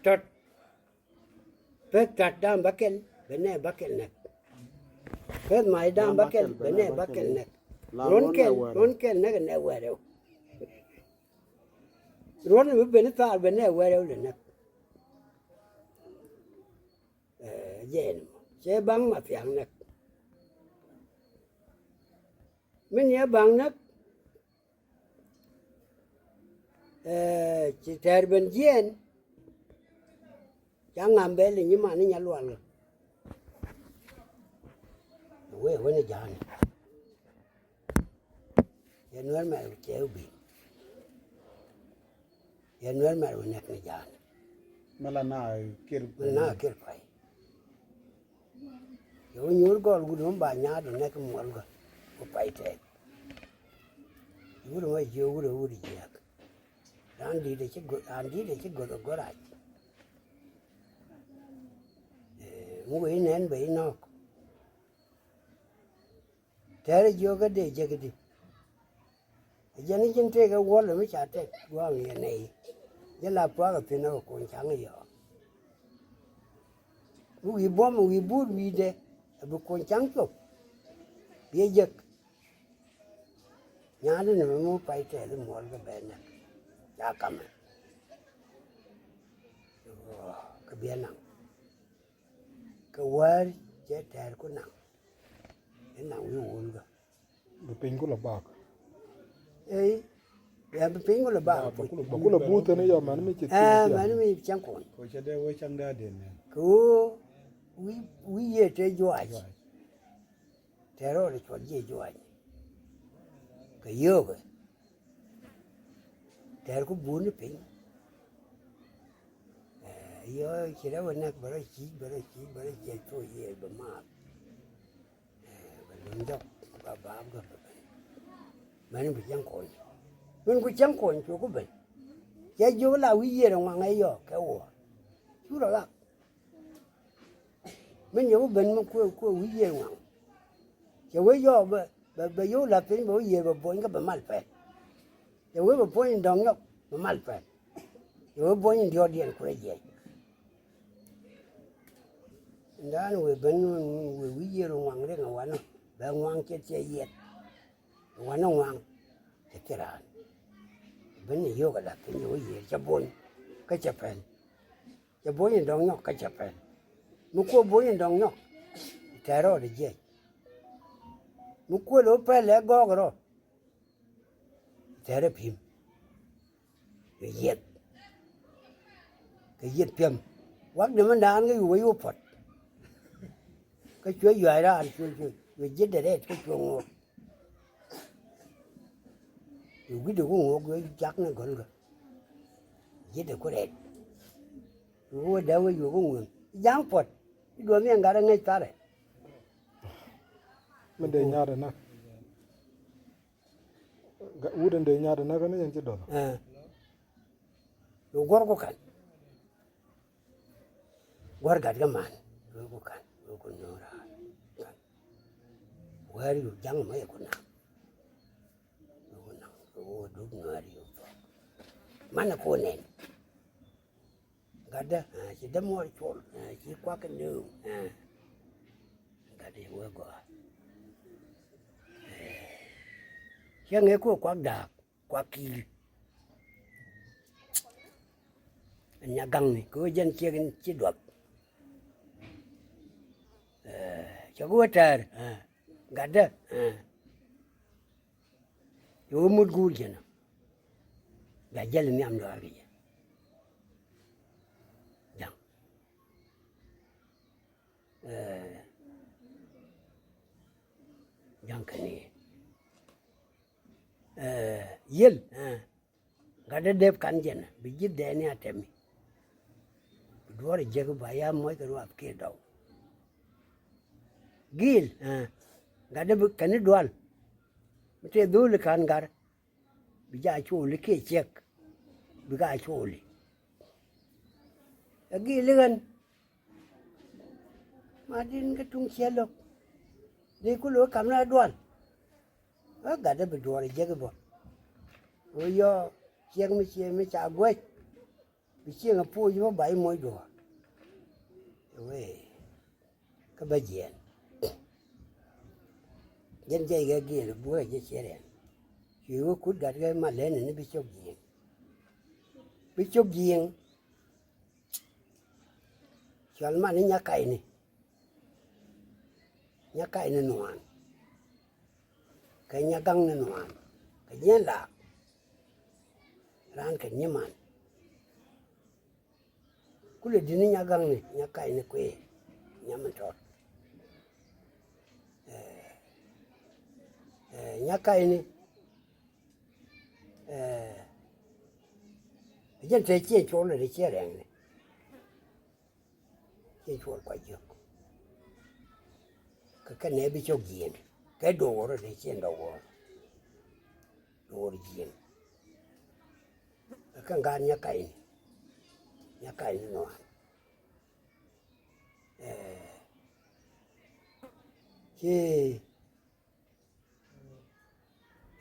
tɔt. Peth tat da̱a̱m bäkɛl bɛ nɛ bäkɛl näk. Peth mac da̱a̱m bäkɛl bɛ nɛ bäkɛl näk. Ruɔ̱n kɛl, ruɔ̱n kɛl näk ɛ nɛ wɛrɛw. Ruɔ̱n bi ben thaar bɛ nɛ wɛrɛw lɛ näk. Ɛ, jɛɛn cɛ baŋ ma thiaŋ näk. Min yɛ baŋ näk. Ɛ, ci tɛɛr ben jiɛɛn. Ca ŋam bɛ li nyiman ni Nyalual. Wee wen i̱ ja̱a̱ni. Yɛ Nuɛr Mɛr cɛ wä bi. Yɛ Nuɛr Mɛr wä nɛk ni ja̱a̱ni. Mɛ la na kir. Mɛ la na kir pay. Yɛ wä nyuur gɔl wut wä ba nyaat wä nɛk muɔl gɔl wä pay tɛɛth. Wut wä jiök wut wä wut jiääk. Raan di̱i̱t ɛ ci go̱-, raan di̱i̱t ɛ ci go̱th ɛ go̱ rac. Ɛ, ŋuk i̱ nɛn bɛ i̱ nɔ̱ɔ̱k. Tɛɛrɛ jiök kä dee jek i̱di. Ɛ jɛn i̱ ji̱n tëëk ɛ wuɔl ɛmɛ ca tɛk gua̱a̱ŋ yɛ nɛy. Jɛ la puakä thi̱n ɛ kɛ kuɔny ca̱ŋ i̱ yɔɔ. Mi wi̱i̱ buɔ̱m wi̱i̱ buut wi̱i̱dɛ ɛ bi kuɔny ca̱ŋ cop. Biɛ jek. Nya̱a̱dä ni mi mu pay tɛɛth i̱ muɔl kɛ bɛ nɛk. Ca kamɛ. Kɛ biɛ naŋ. Kɛ wäär cɛ tɛɛr ku naŋ. I̱ naŋ wi̱i̱ wul kɛ. Bi piny ku lɛ bak. Ey. Bia bi piny ku lɛ bak. Ba ku lɛ, ba ku lɛ buth ni yɔ mɛn mi ci. Ɛ, mɛn mi cɛŋ kuɔny. Kɛ wee, wi̱i̱, wi̱i̱ yɛ te juac. Tɛɛr rɔɔdɛ cuɔt jiɛ juac. Kɛ yio̱o̱kɛ. Tɛɛr ku buuni piny. Ɛ, yɔ ci rɛw ɛ nɛk bɛ rɔ ci̱i̱c, bɛ rɔ ci̱i̱c, bɛ rɔ ci̱i̱c thok yiëër bɛ maath. Ɛ, bɛ luny jɔk ba baap gɔ̱r bɛ ben. Mɛn bi cäŋ kuɔny. Min ku cäŋ kuɔny cu ku ben. Cɛ jiök la wi̱i̱ yiëër ɛ ŋuaŋ ɛ yɔɔk kɛ wuɔ̱ɔ̱r. Cu rɔ lak. Min yɛ wä ben mi kuɛ, kuɛ wi̱i̱ yiëër ŋuaŋ. Cɛ wee yɔɔk bɛ, bɛ, bɛ yio̱w la̱th piny bɛ wä yiëër bɛ buɔ̱ny kä bɛ mal pɛl. Cɛ wee bɛ buɔ̱ny in dɔ̱ŋ nyɔk bɛ mal pɛl. Cɛ wee buɔ̱ny in diɔ̱ɔ̱kdiɛn kurɛ jiɛc. Ndan wee ben wee wi̱i̱ yiëër ŋuaŋ ri ŋɛ wanɔ bɛ ŋuaŋ cɛ cɛ yiɛt. Wanɔ ŋuaŋ cɛ thil raan. Ben ni yio̱k a la̱th piny wee yiëër cɛ buɔ̱ny kä cɛ pɛl. Cɛ buɔ̱ny in dɔ̱ŋ nyɔk kä cɛ pɛl. Mi kuɔ buɔ̱ny in dɔ̱ŋ nyɔk tɛɛr rɔɔdɛ jiɛc. Mi kuɔ lo̱ pɛl ɛ gɔɔk rɔ tɛɛr rɔ pi̱m. Kɛ yieth. Kɛ yieth piɛm. Wak dämä naan kä yu wä yu puɔt. Kä cuɛ yuac raan cuɛ cuɛ cuɛ ji̱t dɛ rɛɛt kä cuɛ ŋuɔk. Yu wi̱cdɛ ku ŋuɔk yu jak ni gɔ̱lkä. Ji̱t dɛ ku rɛɛt. Yu wä dee wä yu ku ŋuɔk ja̱a̱ŋ puɔt. I̱ duɔ̱ɔ̱m yɛn gat ɛ ŋäc tharɛ. Mi dee nya̱a̱t ɛ näk. Wut in dee nya̱a̱t in näk ni yɛn ci dɔth. Ɛ. Yu guɔ̱r ku ka̱n. Guɔ̱r gat kä man. Yu ku ka̱n. Yu ku nyuur raar. Ka̱n. Wäär yu ja̱ŋ mɛ yɛ ku naŋ. Yu ku naŋ. Yu ku duk nyuur yu thuɔ̱k. Manɛ ku nɛn. Gatdä, ɛ, ci dämuɔɔr col, ɛ, ci kuak kɛ nööŋ, ɛ. Gatdä wee gɔaa. Ɛ, cäŋ ëë ku kuak da̱a̱k, kuak ki̱i̱l. Nya gaŋni, kɛ ɣöö jɛn ciek in ci duɔth. Ɛ, cɛ ku wä tɛɛr, ɛ, gatdä, ɛ. Yɛ wä mut guur jɛn ɔ. Bia jäl nhiam dɔaar kɛ jɛ. Ja̱ŋ Yiël, eh, gat dee dep kan jɛn bi ji̱ dɛɛni a tɛmi. Bi duɔ̱ɔ̱r a jiäk ba ya muɔc kɛ ruath kiɛ dɔw. Gi̱i̱l, eh, gat dee bi kɛn i̱ dual. Mi tëë dho̱o̱li ka̱n gat bi jaa cooli kiɛ ciɛk. Bi gaa cooli. Ɛ gi̱i̱l i̱ ɣän. Ma di̱n kä tuŋ ciɛ lo̱k. Dee ku lo̱k kam na dual. Ɛ gat dee bi duɔ̱ɔ̱r a jiäk i̱ bä. Ɣöö yɔ ciɛk mi ciɛ mi ca guäc. Bi cieŋ a puɔc bä ba i̱ moc duɔ̱ɔ̱r. Wee. Kä bä jiɛɛn. Jɛn jɛy kɛ giɛɛn buɔ̱ɔ̱c jɛ ciɛ rɛɛn. Cuɛ wä kut gat kɛ ma lɛn ni bi cok jiɛɛn. Bi cok jiɛɛn. Cual man ni nya ka̱cni. Nya ka̱cni nuan. Kɛ nya gaŋni nuan. Kɛ jiɛn laak. Raan kɛ nyiman. Kulɛ di̱t ni nya gaŋni, nya ka̱cni kuëë, nya min tɔt. Ɛ, ɛ, nya ka̱cni, ɛ, jɛn te ciɛ col, ɛ, ciɛ rɛŋni. Ciɛ col kua jiök. Kɛ kɛ nɛ bi cok jiɛn. Kɛ do̱r, ɛ, ciɛ do̱r. Do̱r jiɛn. Kä ŋa̱a̱n nya ka̱cni. Nya ka̱cni nuan. Ɛ, ci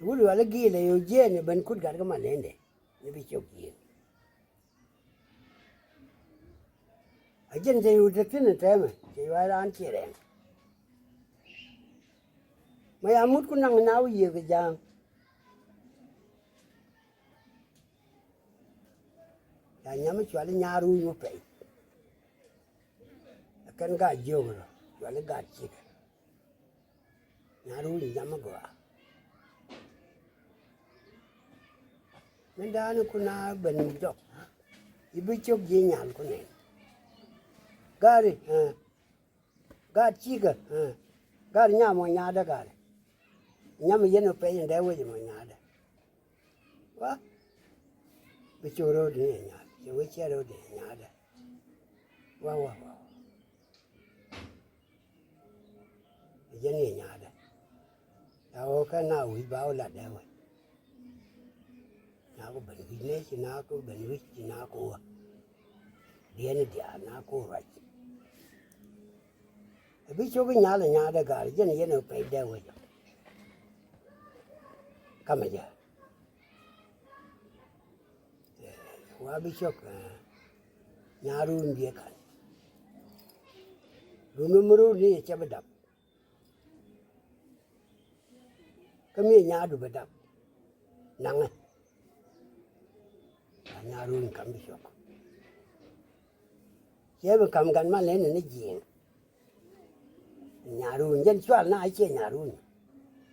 wul wal i̱ gi̱i̱l ɛ yo̱o̱ jiɛɛn i̱ ben kut gat kä ma lendɛ. Ni bi cok jiɛɛn. A jɛn cɛ yo̱o̱ te thi̱n ɛ tɛmɛ cɛ yuay raan ci rɛŋ. Ma ya mut ku naŋ na wi̱i̱ yiëë kɛ ja̱a̱ŋ. Ya nyam i̱ cuali nyaar wi̱i̱ wä pɛy. Ɛ kɛn gaat jiök rɔ cuali gaat cikɛ. Nyaar wi̱i̱ nyam i̱ gɔaa. Min da̱a̱n i̱ kun a ben jɔk. I̱ bi cök ji̱ nyal kun nɛn. Gaari, ɛ. Gaat cikɛ, ɛ. Gaari nyam mɔ nyaadä gaari. Nyam i̱ yɛn ɔ pɛy in dee wec mɔ nyaadä. Wa. Bi cök ro̱o̱di ni nyaal. Cɛ wec cɛ ro̱o̱di ni nyaadä. Wa, wa, wa. Jɛn i̱ nyaadä. Ya ɣɔ̱ɔ̱kä na wi̱c ba wä lat dee wä. Na ku ben wi̱c nɛ ci na ku ben wi̱c ci na ku wä. Diɛn i̱ diaal na ku ruac. Ɛ bi cok i̱ nyal i̱ nyaadä gaar jɛn yɛn ɛ pɛc dee wä jɔ. Kamɛ jɛ. Wa bi cök, ɛ, nyaarun biɛ ka̱n. Dun mi mi run ni cɛ bi dap. Kä mi nyaadu bi dap. Naŋɛ. Nyaarun kam bi cök. Cɛ bi kam gan ma lɛn ni jiɛɛn. Nyaarun jɛn cual na a ciɛ nyaarun.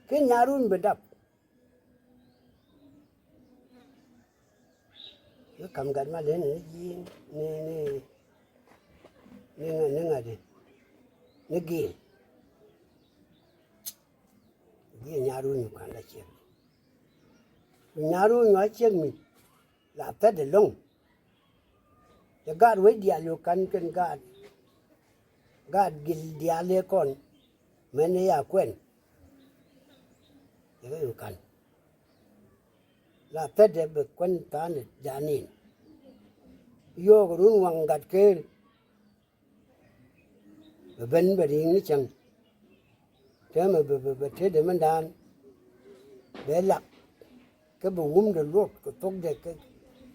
Kä nyaarun bi dap. Ni kam gat ma leni ni ji̱ ni, ni, ni ŋa, ni ŋa di, ni gi̱i̱l. Gi̱i̱l nyaruny kan la ciek. Nyaruny wa ciek mi la thäd ɛlɔ̱ŋ. Cɛ gaat wec diaal yo̱o̱ ka̱n kɛn gaat. Gaat gil diaal ëë kɔn mɛn ëë ya kuɛn. Cɛ kɛ yo̱o̱ ka̱n. La thädɛ bɛ kuɛn tha̱a̱n da̱a̱n in. Yo̱o̱k run waŋ gat keer. Bɛ ben bɛ ri̱i̱ŋ ni cäŋ. Täämɛ bɛ, bɛ, bɛ tetdɛ mindan. Bɛ lak. Kä bɛ wumdɛ luɔk kɛ thokdɛ kä,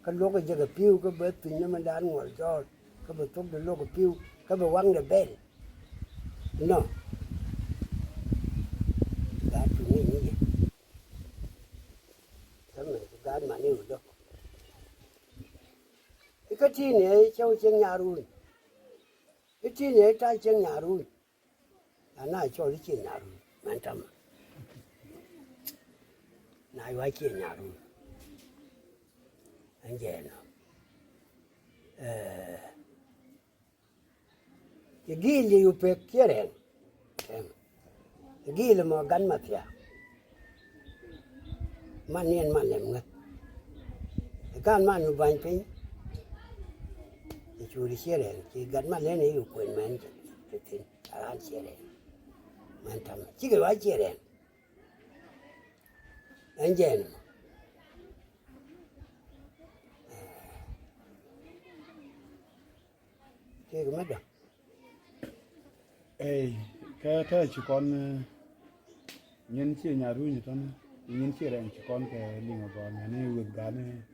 kä luɔk jɛ kɛ pi̱w kä bɛ thuny ni mindan ŋuɔl jɔɔl. Kä bɛ thokdɛ luɔk kɛ pi̱w kä bɛ waŋdɛ bɛl. Nɔ. Gaat tuŋ ni ni jɛ. Täämɛ gaat mani wä dɔk. Ikä ti̱i̱ni ɛ cäw cieŋ nyarun. Ikä ti̱i̱ni ɛ ta̱a̱ cieŋ nyarun. Ana cɔl i̱ cie nyarun mɛn tama. Na yua cie nyarun. Ɛn jɛ ɛnɔ. Ɛɛ. I̱ gi̱i̱l i̱ yu pek kiɛ rɛŋ. Ɛm. I̱ gi̱i̱l mɔ gan ma thia. Man ni ɛn man lɛm ŋä. Ɛ kan man mi bany piny. Ɛ curi ciɛ rɛn ci gat man lɛn ɛ yu kuën mɛn. Te thin a ran ciɛ rɛn. Mɛn tam cikɛ wa ciɛ rɛn. Ɛn jɛn. Kek mɛ dɔ̱ŋ. Ey, kä te ci kɔn, eh, nyin ci nya runy tɔn, nyin ci rɛn ci kɔn kɛ liŋ a gɔn ni weth gan,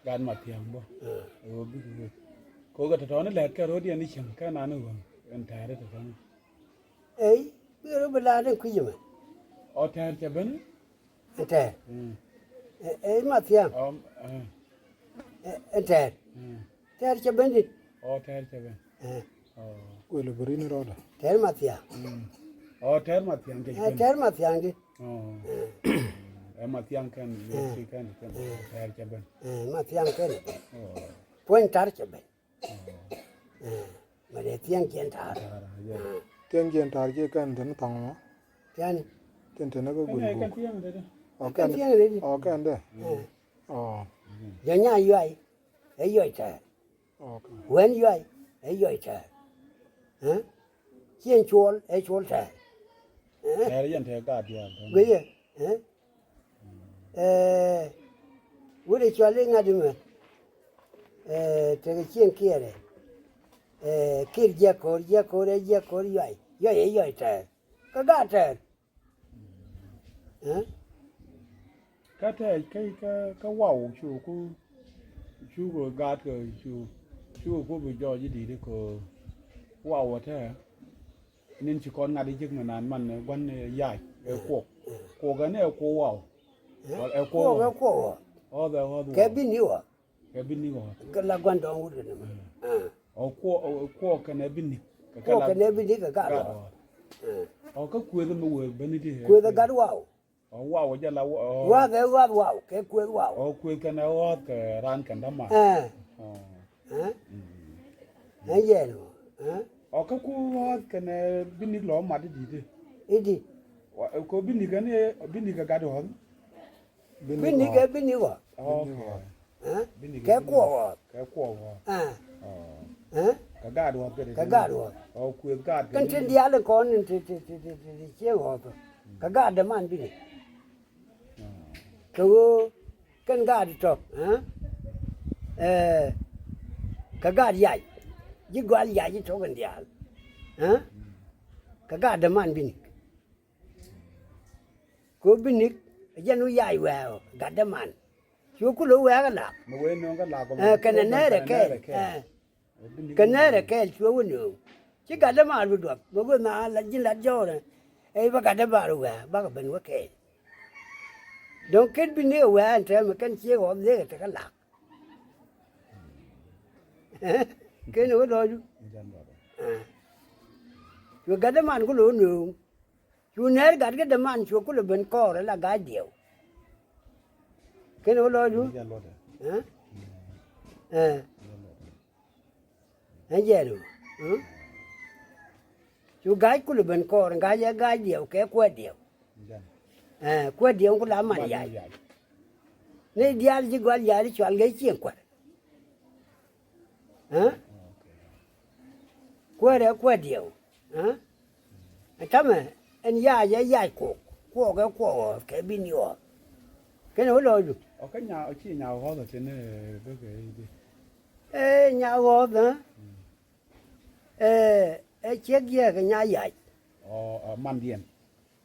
gan ma thiaŋ bɔ. Eh. Ɛ wä bik weth. Ko kɛ tɔtɔni lɛt kɛ rot yɛn ni cieŋ kɛ nan ni wä ɛn tɛɛri tɔtɔni. Ey, bik rot bi laat ni kui̱c mɛ. Ɔ tɛɛr cɛ ben? Ɛn tɛɛr. Mm. Ɛ, ɛ, ma thiaŋ. Ɔ, eh. Ɛ, ɛn tɛɛr. Mm. Tɛɛr cɛ ben dit. Ɔ, tɛɛr cɛ ben. Ɛ. Ɔ. Kuël bɛ rin rɔɔdɛ. Tɛɛr ma thiaŋ. Mm. Ɔ, tɛɛr ma thiaŋ cɛ ben. Ɛ, tɛɛr ma thiaŋ dit. Ɔ. Ɛ. Ɛ ma thiaŋ kɛn, ɛ, ci kɛn, kɛn, ɛ, tɛɛr cɛ ben. Ɛ, ma thiaŋ kɛn. Ɔ. Puɔ̱ny tar cɛ ben. Ɛ, mɛ dee thiɛŋ kiɛn ta̱a̱r. Ta̱a̱r, yeah. Thiɛŋ kiɛn ta̱a̱r kiɛ kɛn teni thaŋ mɔ? Thiɛni. Kɛn teni kä guil guk. Kɛn thiɛŋ dee. Ɔ, kɛn thiɛŋ dee. Ɔ, kɛn dee. Ɛ. Ɔ. Jɛ nya yuay. Ɛ yuay tɛɛr. Ok. Wɛn yuay. Ɛ yuay tɛɛr. Ɛ? Ciɛn cuɔl. Ɛ cuɔl tɛɛr. Ɛ? Tɛɛr yɛn tɛɛr gaat diaal. Guiyɛ. Ɛ? Ɛ, wut ɛ cuali ŋa̱t imɛ. Ɛ, tekɛ cieŋ kiɛrɛ. Ɛ, kir jiɛk ko̱r, jiɛk ko̱r, ɛ jiɛk ko̱r yuay. Yuay, ɛ yuay tɛɛr. Kä gaat tɛɛr. Ɛ? Kä tɛɛr, kä, kä, kä waw cu ku, cu ku gaat kɛ cu, cu ku bi jɔɔc i̱ di̱i̱t i̱ ko̱r. Waw ɛ tɛɛr. Nin ci kɔn ŋa̱t i̱ ji̱k mi naan man, eh, gua̱n, eh, yac, eh, kuɔk. Kuɔk ɛn ɛ kuɔk waw. Ɛ? Ɛ kuɔk waw. Kuɔk ɛ kuɔk waw. Ɣɔth ɛ ɣɔth waw. Kɛ bi̱n i̱ ɣɔth. Kɛ bi̱n i̱ ɣɔth. Kɛ la gua̱n dɔ̱ŋ wut kɛn ɛmɛ. Ɛ. Ɔ kuɔk, ɔ kuɔk kɛn ɛ bi̱n i̱. Kuɔk kɛn ɛ bi̱n i̱ kɛ gat ɣɔth. Ɛ. Ɔ kä kuëth mi wëë ben i̱ ti. Kuëth ɛ gat waw. Ɔ, waw jɛ la wa-, ɔ. Wath ɛ wath waw, kɛ kuëth waw. Ɔ, kuëth kɛn ɛ wath kɛ raan kɛn däman. Ɛ. Ɔ. Ɛ? Mm. Ɛ yɛn ɔ. Ɛ? Ɔ, kä ku wath kɛn ɛ bi̱n i̱ lɔ mat i̱ di̱t i̱. I̱ di̱t. Wa, ɛ, kɛ bi̱n i̱ kɛn ɛ, bi̱n i̱ kɛ gat ɣɔth. Bi̱n i̱ kɛ bi̱n i̱ ɣɔth. Ɔ, ok. Ɛ? Kɛ kuɔk ɣɔth. Kɛ kuɔk ɣɔth. Ɛ. Ɔ. Ɛ? Kɛ gaat ɣɔth kɛ ti. Kɛ gaat ɣɔth. Ɔ, kuëth gaat kɛ tin diaal in kɔn in ti, ti, ti, ti, ti cieŋ ɣɔth. Kɛ gaat däman bi̱n i̱. Ɔ. Kɛ ɣöö kɛn gaat tɔ̱. Ɛ? Ɛ, kɛ gaat yac. Ji̱ gɔal yac i̱ tɔ̱ kɛn diaal. Ɛ? Kɛ gaat däman bi̱n i̱. Kɛ ɣöö bi̱n i̱, ɛ jɛn wä yac wɛɛk ɔ, gat däman. Cu kulɛ wɛɛk ɛ lak. Mɛ wee nööŋ kä lak ɔ. Ɛ, kɛnɛ nɛɛrɛ kɛɛl. Ɛ. Kɛ nɛɛrɛ kɛɛl cuɛ wä nööŋ. Ci gat däman bi duɔth. Mɛ wee na la ji̱n lat jɔɔrɛ. Ɛ, bä gat däman wɛɛk, bakɛ ben wä kɛɛl. Dɔ̱ŋ ken bi̱n i̱ ɛ wɛɛk ɛn tɛmɛ kɛn ciek ɣɔth liek ɛ tekä lak. Ɛ, ken wä lɔcdu. Ɛ. Cuɛ gat däman kulɛ wä nööŋ. Cu nɛɛr gat kä däman cu kulɛ ben kɔɔr ala ga̱a̱c diɛw. Ken wä lɔcdu. Ɛ? Ɛ. Ɛ jɛn ɔ. Ɛ? Cu ga̱a̱c kulɛ ben kɔɔr, ga̱a̱c ɛ ga̱a̱c diɛw kɛ kuäär diɛw. Ɛ, kuäär diɛw kulɛ aman yac. Ni diaal ji̱ gɔal yac i̱ cual gɛ cieŋ kuäär. Ɛ? Kuäär ɛ kuäär diɛw. Ɛ? Ɛ tamɛ ɛn yac ɛ yac kuɔk. Kuɔk ɛ kuɔk ɣɔɔth kɛ bi̱n i̱ ɣɔɔth. Kɛn wä lɔcdu. Ɔ kä nya, ɔ ci nya ɣɔɔth ɛ tin, ɛ, bek ɛ i̱di. Ɛ nya ɣɔɔth, ɛ? Ɛ, ɛ ciek jiɛk ɛ nya yac. Ɔ, ɔ, mandiɛn.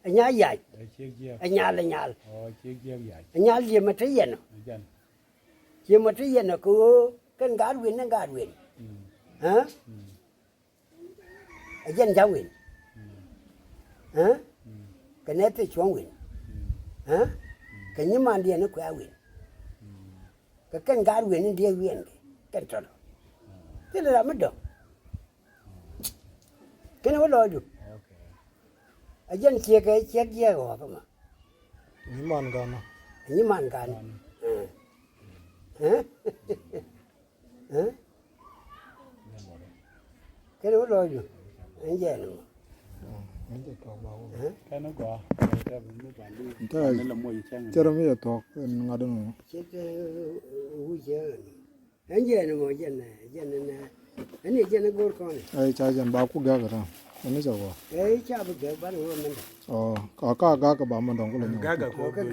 Ɛ nya yac. Ɛ ciek jiɛk. Ɛ nyal, ɛ nyal. Ɔ, ciek jiɛk yac. Ɛ nyal ciemɛ te yɛn ɔ. Ɛ jɛn. Ciemɛ te yɛn ɔ kɛ ɣöö kɛn gaat wen ni gaat wen. Mm. Ɛ? Mm. Ɛ jɛn ja̱ŋ wen. Mm. Ɛ? Mm. Kɛ nɛy te cuɔ̱ŋ wen. Mm. Ɛ? Mm. Kɛ nyimandiɛn ni kuɛ wen. Mm. Kɛ kɛn gaat wen in diɛ wiɛn kɛ kɛn tɔ̱tɔ̱. Thilɛ ram mi dɔ̱ŋ. Kɛn wä lɔcdu. Okay. A jɛn ciek kɛ ciek jiɛk ɣɔɔth ma. Nyiman gan. Nyiman gan. Ɛ. Ɛ? Ɛ? Kɛn wä lɔcdu. Ɛn jɛn mɔ. Kɛn gɔaa. Cɛ rɛ mi yɛ thuɔ̱k in ŋa̱t in ŋu. Cɛ kɛ wi̱c cɛ ɛn. Ɛn jɛ ni mɔ jɛ nɛ jɛ ni nɛ. Ɛn jɛ ni go̱r kɔn. Ɛ ca jɛn ba ku gɛk ran. Ɛn ni cɛ gɔaa. Ɛ ca bi gɛk ban wä mɛn. Ɔ ka ka gak ba mɛn dɔŋ ku lɛ nyɔ. Gak ko gak.